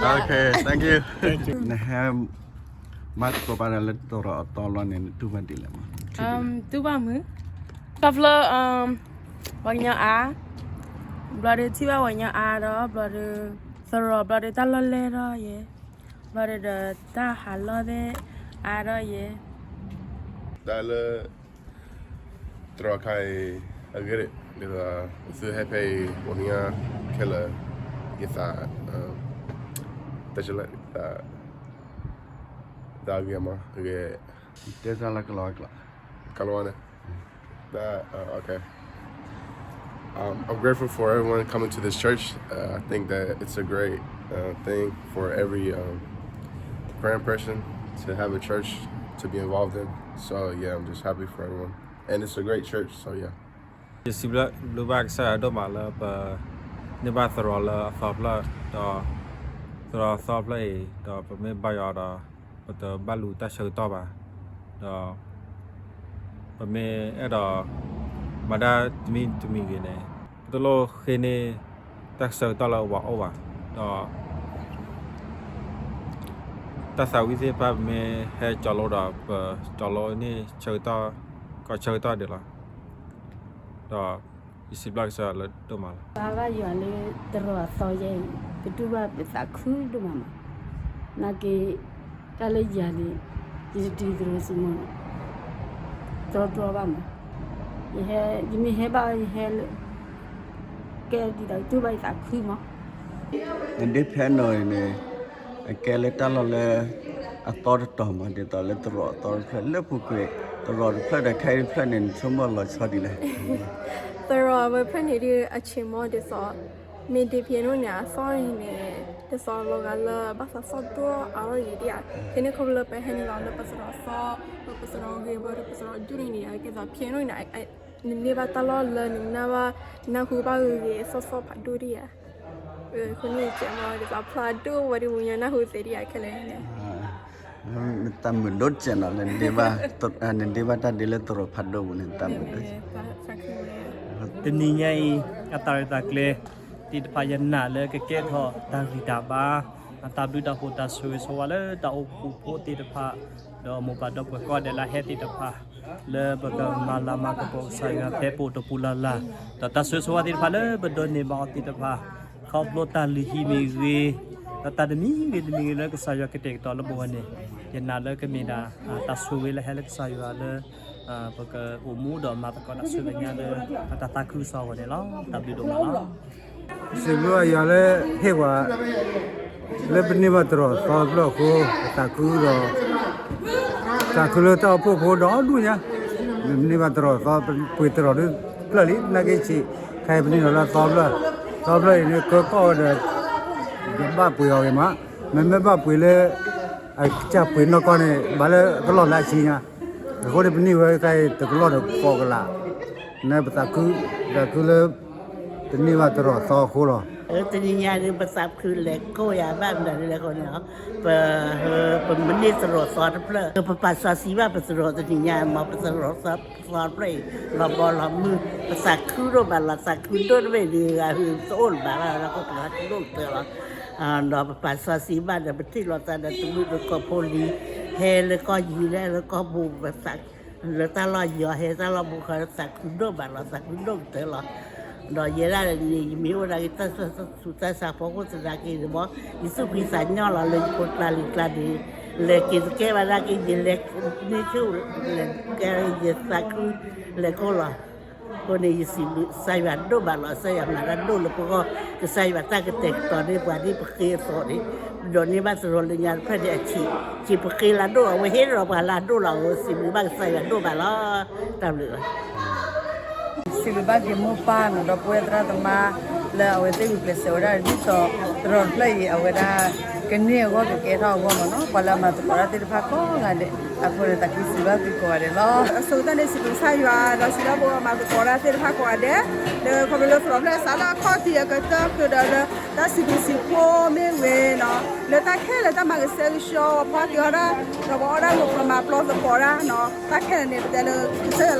Okay, thank you. Thank you. နဟဲ မၤသကိးဘၣ်လၢသရိာ်အသီလီၤန့ၣ် နတူၢ်ဘၣ်ဒ်လဲၣ်မး. တူၢ်ဘၣ်မုာ်, ခီဖျိ ပှၤကညီအါ, ဘျီဒီးထံၣ်ဘၣ်ပှၤကညီအါဒီး ဘျီဒီး သရိာ် ဘျီဒီးတၢ်လီၢ်လဲၢ်ထီၣ်ယဲ, ဘျီဒီးတၢ်ဟးလီၢ်သ့ၣ်အါထီၣ်ယဲ. တၢ်လၢ သရိာ်ခါအံၤ အဂ့ၢ်ဒ် ဒ်သိး သုဟဲဖဲအံၤ ပှၤကညီခဲလၢာ် ယသး တၢ်လၢ သး သးဂ့ၤမး ဂ့ၤ တဲစၢ်လၢကလီၤကျိာ် ကလီၤဝါန့ၣ် that, uh, okay. Um, I'm grateful for everyone coming to this church. Uh, I think that it's a great uh, thing for every um, praying person to have a church to be involved in. So, yeah, I'm just happy for everyone. And it's a great church, so yeah. ယစံးဘျုးဘၣ်ကစၢ်ယွၤဒိၣ်မးလၢပ န့ၢ်ဘၣ်သရိာ်လၢအသီဖျၢၣ် ဒီး သရိာ်အသီဖျၢၣ်အံၤ ဒီးပမ့ၢ်ဘါယွၤဒီး ပတဘၣ်လူၤတၢ်ဆၢကတီၢ်ဘၣ်, ဒီး ပမ့ၢ်အဲၣ်ဒိး မၤတၢ်တမံၤတမံၤဂ့ၤန့ၣ် ပတလိၣ်ဃ့န့ၢ် တၢ်ဆၢကတီၢ်လၢပှၤအိၣ်ဘၣ်, ဒီး တၢ်သးဝံၣ်သ့ၣ်တဖၣ် ပမ့ၢ်ဟဲကၠီလိဒီး ပကၠီလိန့ၢ်ဆၢကတီၢ် ကီၢ်ဆၢကတီၢ်ဒံးလီၤ. ဒီး ယစံးဘျုးကစၢ်ယွၤလၢဒိၣ်မးလီၤ. ဘၣ်ဘၣ်ယွၤလၢသရိာ်အသီယဲအံၤ ပတူၢ်ဘၣ်ပသးခုဒိၣ်မးမး, နာ်က့ တၢ်လၢယၤန့ၣ် ယတတုၤသရိာ်စံမီၤန့ၣ် တြီတြီဘၣ်မး, ယဟဲ ယမ့ၢ်ဟဲဘၣ် ယဟဲလၢ ကဲဒ်သိးတူၢ်ဘၣ်ယသးခုမး. နဒ့ဖဲနီၢ်အံၤန့ၣ် အကဲလၢတၢ်လီၢ်လၢ အသီတတီၤမး ဒ်သိးလၢသရိာ်အသီတဖျၢၣ်လၢပူၤကွံာ် သရိာ်တဖျၢၣ်ဒီးခဲအံၤတဖျၢၣ်န့ၣ် နဆိကမိၣ်လီၤဆီဒ်လဲၣ်. သရိာ်အဝဲဖျၢၣ်န့ၣ်ဒ်အဆံးမး ဒ်သိး မ့ၢ်ဒ်ဖဲန့ၣ်န့ၣ် အသီန့ၣ် ဒ်သိးလီၤဂာ်လၢဘၣ်သးသီၣ်ဒိၣ်အါထီၣ်ယံၤဒံးဧါ. ဖဲန့ၣ်ခီဖျိလၢပဟဲနုာ်လီၤလၢပသရိာ်သီ ပသရိာ်ဂ့ၤဝဲဒီးပသရိာ်ဒိၣ်န့ၣ်န့ၣ် ကဲသိးဖဲန့ၣ်န့ၣ် နန့ၢ်ဘၣ်တၢ်လီၢ်လၢနနၢ်ဘၣ် နၢ်ဟူဘၣ်ဂ့ၤဂ့ၤသီၣ်သီၣ်ဖးဒိၣ်ဒံးဧါ. အဃိန့ၣ် ကဲမး ဒ်သိးဖျါဒိၣ်ဝဲဒ်ပှၤကညီနၢ်ဟူသ့ဒံးဧါခဲလၢာ်န့ၣ် တၢ်မုာ်ဒိၣ်စဲးနီၤလၢ နဒ့ဘၣ်တၢ်ဒ့လၢသရိာ်ဖးဒိၣ်ပူၤန့ၣ် တၢ်မုာ်ဒိၣ်စဲး. တနံၤညါအံၤ အတၢ်ရဲၣ်တၢ်ကျဲၤသ့ၣ်တဖၣ် ယနာ်လၢကကဲထီၣ်တၢ်ဂံၢ်တၢ်ဘါ အတၢ်ဘျုးတၢ်ဖှိၣ်တၢ်ဆိၣ်ဂ့ၤဆိၣ်ဝါလၢတၢ်အိၣ်ဖှိၣ်ဖိသ့ၣ်တဖၣ် ဒီးမိၢ်ပၢ်ဒီပုၢ်ဝဲၢ်ကိးဂၤဒဲးလၢအဟဲသ့ၣ်တဖၣ် လၢပကမၤလၤမၤကပီၤကစၢ်ယွၤဖဲပအိၣ်တပူၤလၢ်လၢ် ဒီးတၢ်ဆိၣ်ဂ့ၤဆိၣ်ဝါသ့ၣ်တဖၣ်လၢပဒိးန့ၢ်ဘၣ်အီၤသ့ၣ်တဖၣ် ခီဖျိတၢ်လုၢ်ဟံၣ်မ့ၢ်ဂ့ၤ ဒီးတၢ်တမံၤဂ့ၤတမံၤဂ့ၤလၢကစၢ်ယွၤကတဲာ်ကတီၤလၢပဝဲန့ၣ် ယနာ်လၢကမ့ၢ်ဒၣ် တၢ်ဆိၣ်ဂ့ၤလၢဟဲလၢကစၢ်ယွၤလၢ ပကအိၣ်မူဒီးမၤသကိးတၢ်ဆူမဲာ်ညါလၢ တၢ်သးခုကစီၣ်အဂီၢ်န့ၣ်လီၤ. တၢ်ဘျုးဒိၣ်မးလီၤ. စံးဘျုးဘၣ်ယွၤလၢဟ့ၣ်ဝဲ လၢပန့ၢ်ဘၣ်သရိာ်သီတဖျၢၣ်အဃိ ပသးခုဒီး သးခုလၢတၢ်အိၣ်ဖှိၣ်ဖိဒီဒူၣ်ညါ နန့ၢ်ဘၣ်သရိာ်သီ ပှ့ၤသရိာ်ဒ်တဖျၢၣ်လံ နာ်က့ဆံး ခဲအံၤပန့ၢ်လီၤလၢသီတဖျၢၣ် သီတဖျၢၣ်အံၤန့ၣ် ကၢကီၢ်ဝဲဒီး ယဘၣ်ပှ့ၤအီၤဂ့ၤမး မ့မ့ၢ်ဘၣ်ပှ့ၤလၢ အကစၢ်ပှ့ၤနီၢ်ကီၢ်န့ၣ် ဘၣ်လၢကလီၢ်လၢအဆံညါ အဃိန့ၣ် ပန့ၢ်ဝဲတခါအံၤ တကလီၢ်ဒီးဃိးကလး နပသးခု သးခုလၢ ပန့ၢ်ဘၣ်သရိာ်သီအဃိလီၤ. တနံၤညါဒ်ပသးခုလဲၤကိးယၤဘၣ်မနုၤလဲၣ်အဃိန့ၣ် ပ ပမ့ၢ်န့ၢ်သရိာ်သီတဖျၢၣ် ပပာ်စီဆှံဘၣ်ပသရိာ်တနံၤညါမ့ၢ် ပသရိာ်သီတဖျၢၣ်အံၤ လီၤဘီလီၤမုၢ် ပသးခုဒိၣ်မးလီၤ သးခုဒိၣ်တဘ့ၣ်ဒ်ဂၤဟုသအိၣ်လၢၤဘၣ်လီၤ ပသးခုဒိၣ်ကတၢၢ်လီၤ. ဒီးပပာ်စီဆှံဘၣ်ဒီး ပထံၣ်လိာ်သးဒီးတမုာ်တကိးဖိလံၤ ဟဲလၢကီၢ်ယူၤလဲၣ်လၢကီၢ်ပူၤ ပသး လၢတၢ်လီၢ်ယီၤဟဲတၢ်လီၢ်ဘူးခီ သးခုဒိၣ်မးလီၤ သးခုဒိၣ်ကတၢၢ်လီၤ. ဒီးယဲဒၣ်န့ၣ် ယမ့ၢ်အိၣ်ဒၣ်က့ၤတၢ်ဆူးတၢ်ဆါဖီခိၣ်သနာ်က့န့ၣ်မ့ၢ် ယသူၣ်ဖှံသးညီလီၤ လၢယဖိကျါလံၤကျါန့ၣ် လဲၤက့ၤတကဲဘၣ်ဒၣ်က့ၤ ယလဲၤ န့ၢ်ဆူၣ် လဲၤကဲ ယသးခု လဲၤကိၢ်လီၤ. အဃိန့ၣ် ယစံးဘျုးကစၢ်ယွၤဒိၣ်မးလီၤ ကစၢ်ယွၤမၤတၢ်ဒိၣ်လၢပဂီၢ် ကစၢ်ယွၤတၢ်ကတဲာ်ကတီၤန့ၢ်ပှၤဒ်ပဃ့အသိးန့ၣ် ပဒိးန့ၢ်ဘၣ်သရိာ်လၢညါတဖျၢၣ်န့ၣ်အဆံး ဆံးပဃ့လၢဒိၣ် အဝဲဟ့ၣ်ဒီးပှၤလၢအဒိၣ်လီၤ အဃိစံးဘျုးဘၣ်ကစၢ်ယွၤဒိၣ်မးလီၤ. တၢ်ဘျုးလီၤ. စံးဘျုးဘၣ်က့ၤမိၢ်ပၢ်နီၤ ဒီပုၢ်ဝဲၢ်သရၣ်သမါ လၢအဝဲသ့ၣ်ဂုာ်ကျဲးစၢးဝဲဒၣ် ဒ်သိးသရိာ်တဖျၢၣ်အံၤ အဝဲဒၣ် ကန့ၢ်အဂီၢ်ကကဲထီၣ်အဂီၢ်မ့ၢ်နီၤ ပှၤလၢအမၤသကိးတၢ်သ့ၣ်တဖၣ်ကိးဂၤဒဲး အဃိန့ၣ် သးခုစံးဘျုးဘၣ်သုကိးဂၤဒဲးလီၤ. အဆိကတၢၢ်န့ၣ် စံးဘျုးကစၢ်ယွၤ ဒီးစံးဘျုးပှၤမၤသကိး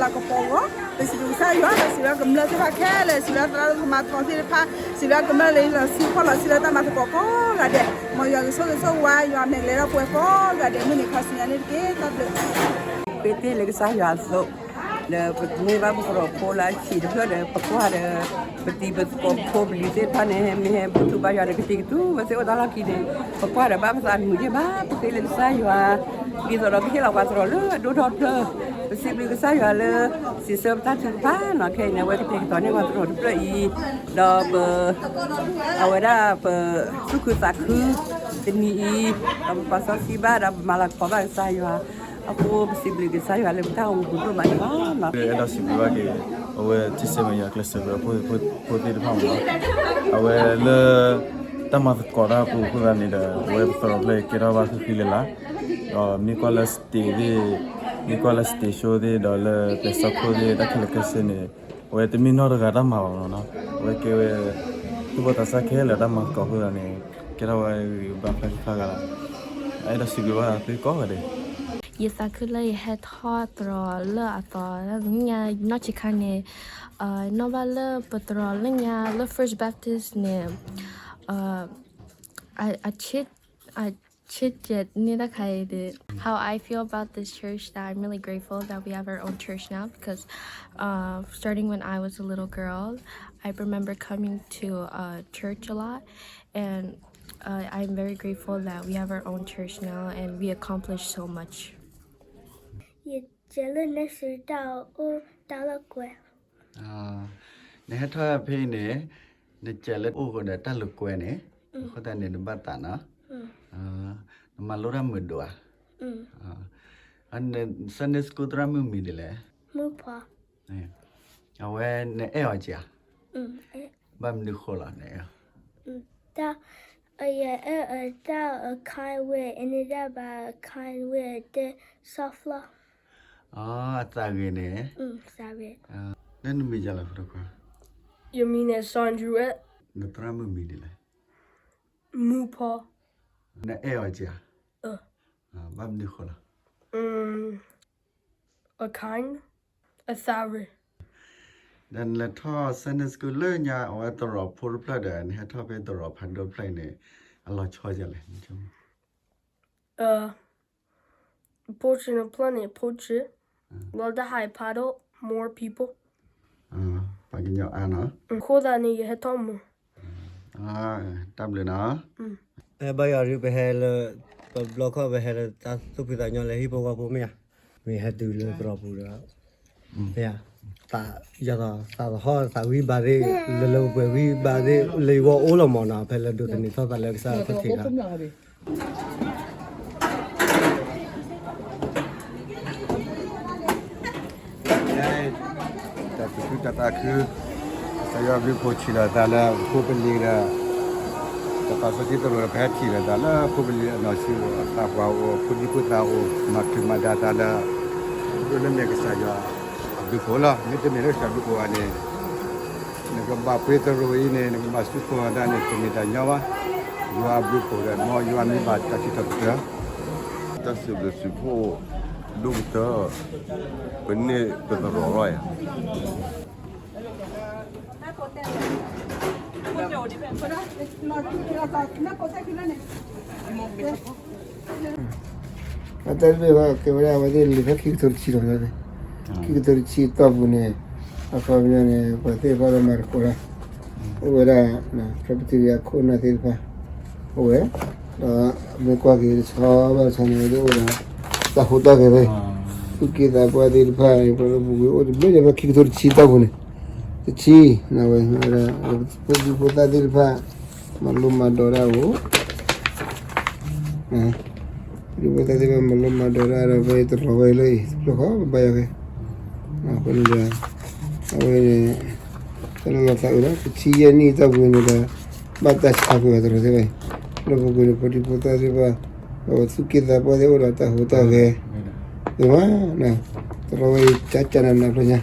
တၢ်သ့ၣ်တဖၣ်ကိးဂၤဒဲး လၢခီဖျိလၢသရိာ်တဖျၢၣ်စးထီၣ်အခီၣ်ထံးအကတၢၢ်ဃုာ်ဒီးလၢ တၢ်စံးဘျုးစံးဖှိၣ်မ့ၢ်ဂ့ၤနီၤ လၢတၢ်ခဲလၢာ်တၢ်မၤကဆှဲကဆှီ ပှၤဖီၣ်က့ၤအီၣ်ဒၣ် ဒီးပှၤအီၣ်ဒၣ်ဂီၤကျိၤမၤပျီသကိးတၢ်နီၤ တၢ်ခဲလၢာ်န့ၣ် ပတဲလၢကစၢ်ယွၤလၤကပီၤအဂီၢ် ပစံးဘျုးကစၢ်ယွၤ ဒီးစံးဘျုးကမျၢၢ်သ့ၣ်တဖၣ်ခဲလၢာ် စံးဘျုးသရၣ်သမါသကိးသ့ၣ်တဖၣ် စံးဘျုးကမျၢၢ်လၢလီၤဆံဖီၣ်လီၤဆံလၢတၢ်မၤသကိးကိးဂၤဒဲး မ်ယွၤကဆိၣ်ဂ့ၤဆိၣ်ဝါ ယွၤမဲာ်လဲၤထီၣ်ပှဲၤကိးဂၤဒဲး မုၢ်နံၤခါဆူညါန့ၣ်တက့ၢ် တၢ်ဘျုး ဃ့သ့ၣ်လၢကစၢ်ယွၤအသိး ဒီးပန့ၢ်ဘၣ်ပသရိာ်ဖိလၢအဆံးတဖျၢၣ်ဒီး ပကွၢ်ဒီး ပတံၤပသကိးဖိပလံၤသ့ၣ်တဖၣ်န့ၣ် မ့ၢ်ဟဲဘူၣ်ထီၣ်ဘါယွၤဒီးကတံၤကတူၤဝဲသ့ၣ်အိၣ်တၢ်လီၢ်ခံန့ၣ် ပကွၢ်ဒီးဘၣ်ပသးမုာ်ဒံးဘၣ် ပဃ့လၢကစၢ်ယွၤ ဒ်သိးဒီးကဟ့ၣ်လီၤပှၤသရိာ်လၢအဒိၣ်ထီၣ်တဖျၢၣ် ပစံးဘျုးကစၢ်ယွၤလၢ စံးဆၢပတၢ်ထုကဖၣ်နီၤ ခဲအံၤန့ၣ် အဝဲကတဲာ်ကတီၤန့ၢ်ပှၤသရိာ်တဖျၢၣ်အံၤ ဒီးပ အဝဲဒၣ်ပသူၣ်ခုသးခု တနံၤအံၤ ဒီးပပာ်စီဆှံဘၣ်ဒီးပမၤလၤကပီၤဘၣ်ကစၢ်ယွၤ အဃိပစံးဘျုးကစၢ်ယွၤလၢပတၢ်အိၣ်မူပူၤဒိၣ်မးန့ၣ်လီၤ. အဲၣ်ဒိးစံးဘျုးဘၣ်က့ၤ အဝဲထံဆဲမဲာ်ယွၤကျဲးစၢးဝဲဖိသ့ၣ်တဖၣ်မ့ၢ်နီၤ အဝဲလၢ တၢ်မၤသကိးတၢ်ပူၤအဃိသတးန့ၣ်ဒီး အဝဲပသရိာ်ဖျၢၣ်အံၤကဲထီၣ်ဘၣ်ဃံဃံလၤလၤ ဒီးမ့ၢ်ကွၢ်လၢ stage သ့ၣ် မ့ၢ်ကွၢ်လၢ stage show သ့ၣ် ဒီးလၢပျဲၢ်စီခိၣ်သ့ၣ် တၢ်ခဲလၢာ်ခဲဆ့န့ၣ် အဝဲတမ့ၢ်နီၢ်တဂၤတၢ်မၤဘၣ်မ့ၢ်နီၤ အဝဲကဲဝဲ သူၣ်ဘီၣ်သးစၢ်ခဲလၢာ်တၢ်မၤသကိးအဃိသတးန့ၣ် ကဲထီၣ်ဝဲဂ့ၤဘၣ်ဖျါဖျါဂၤလီၤ. အဲၣ်ဒိးစံးဘျုးဘၣ်သုကိးဂၤဒဲး ယသးခုလၢယဟဲထီၣ်သရိာ်လၢအသီ လၢညါနီၢ်ဆံးခါန့ၣ် နီၢ်ဘၣ်လၢပသရိာ်လၢညါလၢ First Baptist န့ၣ် အ အချစ် အချစ်ကျက်န့ၣ်တခါအံၤ how I feel about this church, that I'm really grateful that we have our own church now because uh, starting when I was a little girl, I remember coming to uh, church a lot and uh, I'm very grateful that we have our own church now and we accomplished so much. ယကဲလၢနဆၢတၢ်အိၣ်တၢ်လိာ်ကွဲ နဟဲထီၣ်ဖဲအံၤန့ၣ် နကဲလၢအိၣ်ဃုာ်ဒီးတၢ်လိာ်ကွဲန့ၣ် အဃိသတးန့ၣ်နဘၣ်သးနီၤ နမၤလိတၢ်မုာ်ဒိၣ်ဧါ. အ Sunday school သရၣ်မုၣ်မံၤဒ်လဲၣ်. မုၢ်ဖီ. အဝဲနအဲၣ်အီၤက့ၤဧါ. ဘၣ်မနုၤဃိလီၤနအဲၣ်အီၤ. တၢ် အယအဲၣ်အတၢ်အ kind ဝဲ အန့ၣ်ဒၣ်ဘၣ် kind ဝဲတဲ soft လီၤ. အသးဂ့ၤန့ၣ်. လၢနမံၤယၤလီၤဖိတခွါ. ယမံၤန့ၣ် Sandra ဝဲ. နသရၣ်မုၣ်မံၤဒ်လဲၣ်. မုၢ်ဖီ. နအဲၣ်အီၤက့ၤဧါ. ဘၣ်မနုၤဃိလီၤ. အ kind အသးဂ့ၤ. ဒီးနလဲၤထီၣ် Sunday school လၢညါ အဝဲသရိာ်ဖိတဖျၢၣ်ဒီး နဟဲထီၣ်ဖဲသရိာ်ဖးဒိၣ်တဖျၢၣ်အံၤန့ၣ် အလီၤဆီယၤလဲၣ်. ဖိဆံးန့ၣ်ဖျၢၣ်န့ၣ် ဖိဆံး, ဒီးတၢ်ဟးဖးဒိၣ် more people. ပှၤကညီအါနီၤ. အဃိသတးန့ၣ် ယဟဲထီၣ်မုာ်. တၢ်ဘျုးနီၤ. ဟဲဘါယွၤဒုး ပဟဲလၢ ပဘျီခီၣ် ပဟဲလၢတၢ်သူၣ်ဖှံသးညီလၢဟံၣ်ဖိဃီဖိမ့ၢ်ဧါ. မ့ၢ်ဟဲတုၤလၢသရိာ်ပူၤဒီး မ့ၢ်ဧါ, သးယသးသဟီၣ် သးဝံၣ်ဘါသ့ၣ် လၢလၢပှဲၤပှဲၤဝံၣ်ဘါသ့ၣ် လၢယဂီၢ်အိၣ်လီၤမးနီၤ, ဖဲလၢဒိးသန့ၤထီၣ်သးလၢကစၢ်ခီၣ်ထံးခါ တၢ်သူၣ်ခုသးခု, ကစၢ်ယွၤဘျုးဖှိၣ်ထံၣ်လိာ်သးလၢဖိပလံၤဒီး တပာ်စီဆှံသရိာ်ဒီး ပဟဲထံၣ်လိာ်သးလၢဖိပလံၤအနီၢ်ဆံးအိၣ် အသးပှၢ်အိၣ် ဖိဒံဖိသၣ်အိၣ် မၤခုၣ်မၤဒါသးလၢ ဒိးလၢမ့ၢ်ကစၢ်ယွၤအဘျုးဖှိၣ်လီၤ. မ့တမ့ၢ်လၢကစၢ်ဘျုးဖှိၣ်ဘၣ်န့ၣ် နကဘၣ်ပှ့ၤသရိာ်အံၤန့ၣ် နကဘၣ်စူးခီၣ်ဒၣ်န့ၣ် တမ့ၢ်တၢ်ညီဘၣ်. ယွၤအဘျုးဖှိၣ်ဒီး မ်ယွၤမ့ၢ်ဘၣ်တၢ်စံးထီၣ်ပတြၢၤ တၢ်စံးဘျုးစံးဖှိၣ်ဒိၣ်ကတၢၢ် ပန့ၢ်ပသရိာ်လီၤယၤ. အတၢ်တဘ့ၣ်ဘၣ်ကဲဝဲဒၣ် အဝဲသ့ၣ်လံာ်ဖးခံကထိတဆံလီၤ. ခံကထိတဆံတီၢ်ပူၤန့ၣ် အခီပညီန့ၣ် ပှၤသ့ၣ်တဖၣ်လၢမၤသကိးတၢ် အိၣ်ဝဲဒၣ် property အခိၣ်အနၢ်သ့ၣ်တဖၣ် အိၣ်ဝဲ ဒီးမ့ၢ်ကွၢ်က့ၤတဆီဘၣ်တဆီန့ၣ် ဝဲသ့ၣ်အိၣ်ဒီး တၢ်ဟူးတၢ်ဂဲၤဖဲ သူၣ်က့သးပှၢ်သ့ၣ်တဖၣ် ပှၤလၢပူၤကွံာ်အိၣ်တဘျုးညါဖဲခံကထိတဆံတီၢ်ပူၤန့ၣ် တဆံ နဝဲ ဖိဒံဖိသၣ်သ့ၣ်တဖၣ် မၤလိမၤဒိးတၢ်အိၣ် ဖိဒံဖိသၣ်သ့ၣ်တဖၣ် မၤလိမၤဒိးတၢ်ဒီး ဖဲသရိာ်ဝဲလၢအံၤ တဖျိဃီ ပဘါယွၤဖဲ အဃိန့ၣ်ဒီး အဝဲန့ၣ် တၢ်လီၤသးအုးလီၤ တဆံယဲၢ်နံၣ်အတီၢ်ပူၤန့ၣ်ဒီး ဘၣ်တၢ်ဆါကွံာ်အသရိာ်သ့ၣ်တဖၣ်အံၤ လၢပူၤကွံာ်န့ၣ် ဖိဒံဖိသၣ်သ့ၣ်တဖၣ် အဝဲသူၣ်က့သးပှၢ်သ့ၣ်အိၣ်ဒီးတၢ်ဟူးတၢ်ဂဲၤ သ့ၣ်မး သရိာ်ဝဲအံၤ ကၢ်ကၢ်နးနးဖျိညါ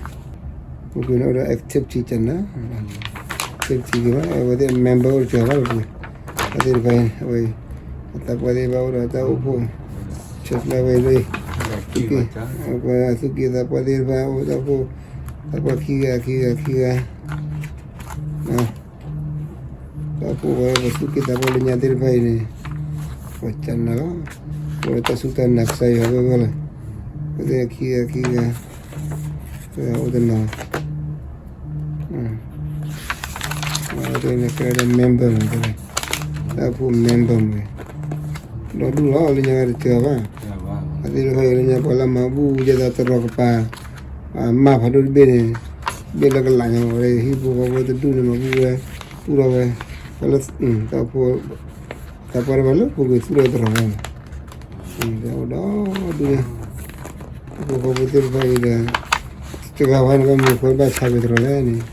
ပူၤကွံာ်န့ၣ်အိၣ်ဒီး activity ကၢ်နး activity သ့ၣ်မး အဝဲသ့ၣ် member အိၣ်တက့ၢ်ဘၣ်လၢပူၤ အသ့ၣ်တဖၣ်အံၤ အဝဲ အသးပှၢ်သ့ၣ်တဖၣ်အိၣ်ဒီးတၢ်အိၣ်ဖှိၣ် church လၢဝဲလၢ သူၣ်က့သးပှၢ်သ့ၣ်တဖၣ်အိၣ်တၢ်အိၣ်ဖှိၣ် သးပှၢ်ခံဂၤခံဂၤခံဂၤ တၢ်အိၣ်ဖှိၣ်ဝဲပသူၣ်က့သးပှၢ်လၢညါသ့ၣ်တဖၣ်အံၤန့ၣ် ပှၤကၢ်နးလီၤ အိၣ်ဒီးတၢ်စူၢ်တၢ်နာ်ကစၢ်ယွၤဝဲဝဲလီၤ အဝဲသ့ၣ်ခံဂၤခံဂၤ အိၣ်တနီၤ အဝဲသ့ၣ်န့ၣ်ကဲဒီး member မ့ၢ် တၢ်အိၣ်ဖှိၣ် member မ့ၢ် ဒီဒူၣ်လီၤ လၢညါဝဲတစှၤဘၣ် အသ့ၣ်တဖၣ်အံၤလၢညါပှၤလၢမၤဘူၣ်ယဲၢ်သးသရိာ်ကပၤ မၤဖးဒိၣ်တဘ့ၣ်န့ၣ် ဘ့ၣ်လၢကလးညါဝဲ ဟံၣ်ဖိဃီဖိတဒူၣ်န့ၣ် မၤဘူၣ်ဝဲ သူၣ်ထီၣ်ဝဲ ပှၤလၢ တၢ်အိၣ်ဖှိၣ် သးပှၢ်တဖၣ်လၢပူၤကွံာ်သူၣ်ထီၣ်သရိာ်ဝဲန့ၣ် အိၣ်ဒီဒူၣ်ညါ ဟံၣ်ဖိဃီဖိသ့ၣ်တဖၣ်အံၤဒီး တဂၤဝဲန့ၣ်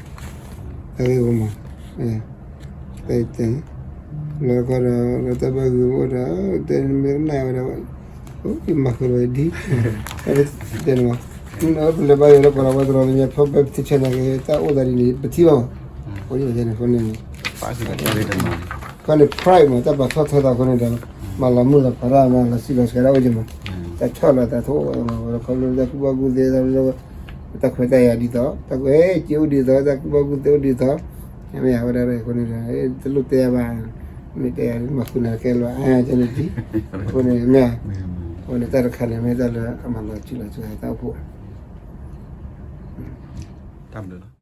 ဘၣ်မနုၤဃိဘၣ်ဆါကွံာ်သရိာ်လဲၣ်န့ၣ် တၢ်ဂ့ၢ်ဝဲမး တဲ လၢခီဒီး လၢတၢ်ဘၣ်ဂ့ၤအိၣ်ဒီး တဲမ့ၢ်ကနၣ်ဝဲဒီး မၤဃုာ်ဝဲဒ် တဲန့ၣ်မး ပလဲၤဘါယွၤလၢပှၤလီၤဝဲသရိာ်လၢညါ ဖီဘဲပထံဆဲးနာ်က့ၤ တၢ်အိၣ်သးဒ်န့ၣ် ပထံၣ်ဘၣ်မး အဃိန့ၣ် ခီန့ၣ် pride မး တၢ်ပာ်ထီၣ်ထီသးအဃိန့ၣ်ဒီး မၤလီၤမုၢ်လီၤဖးတၢ် မၤလီၤဆံးလီၤစှၤတၢ်အိၣ်က့ၤမး တၢ်ဆီၣ်လီၤသးထိၣ် တၢ်ကူၣ်ဘၣ်ကူၣ်သ့ တၢ်ခွဲးတၢ်ယာ်ဒ်သိး တၢ်ကွဲးစ့အိၣ်ဒ်သိး တၢ်ကူၣ်ဘၣ်ကူၣ်သ့အိၣ်ဒ်သိး မ့ၢ်အဝဲဒၣ်အဃိန့ၣ်ဒီး တလိၣ်တဲဘၣ် မ့ၢ်တဲယၤ မၤဃုာ်နၤကဲလီၤ အါကဲန့ၣ်ဒ် အဃိန့ၣ်မ့ၢ် အဃိန့ၣ်တၢ်တခါန့ၣ် မ့ၢ်တၢ်လၢအမၤလီၤစုလီၤစှၤတၢ်အိၣ်ဖှိၣ် တၢ်ဘျုးလီၤ.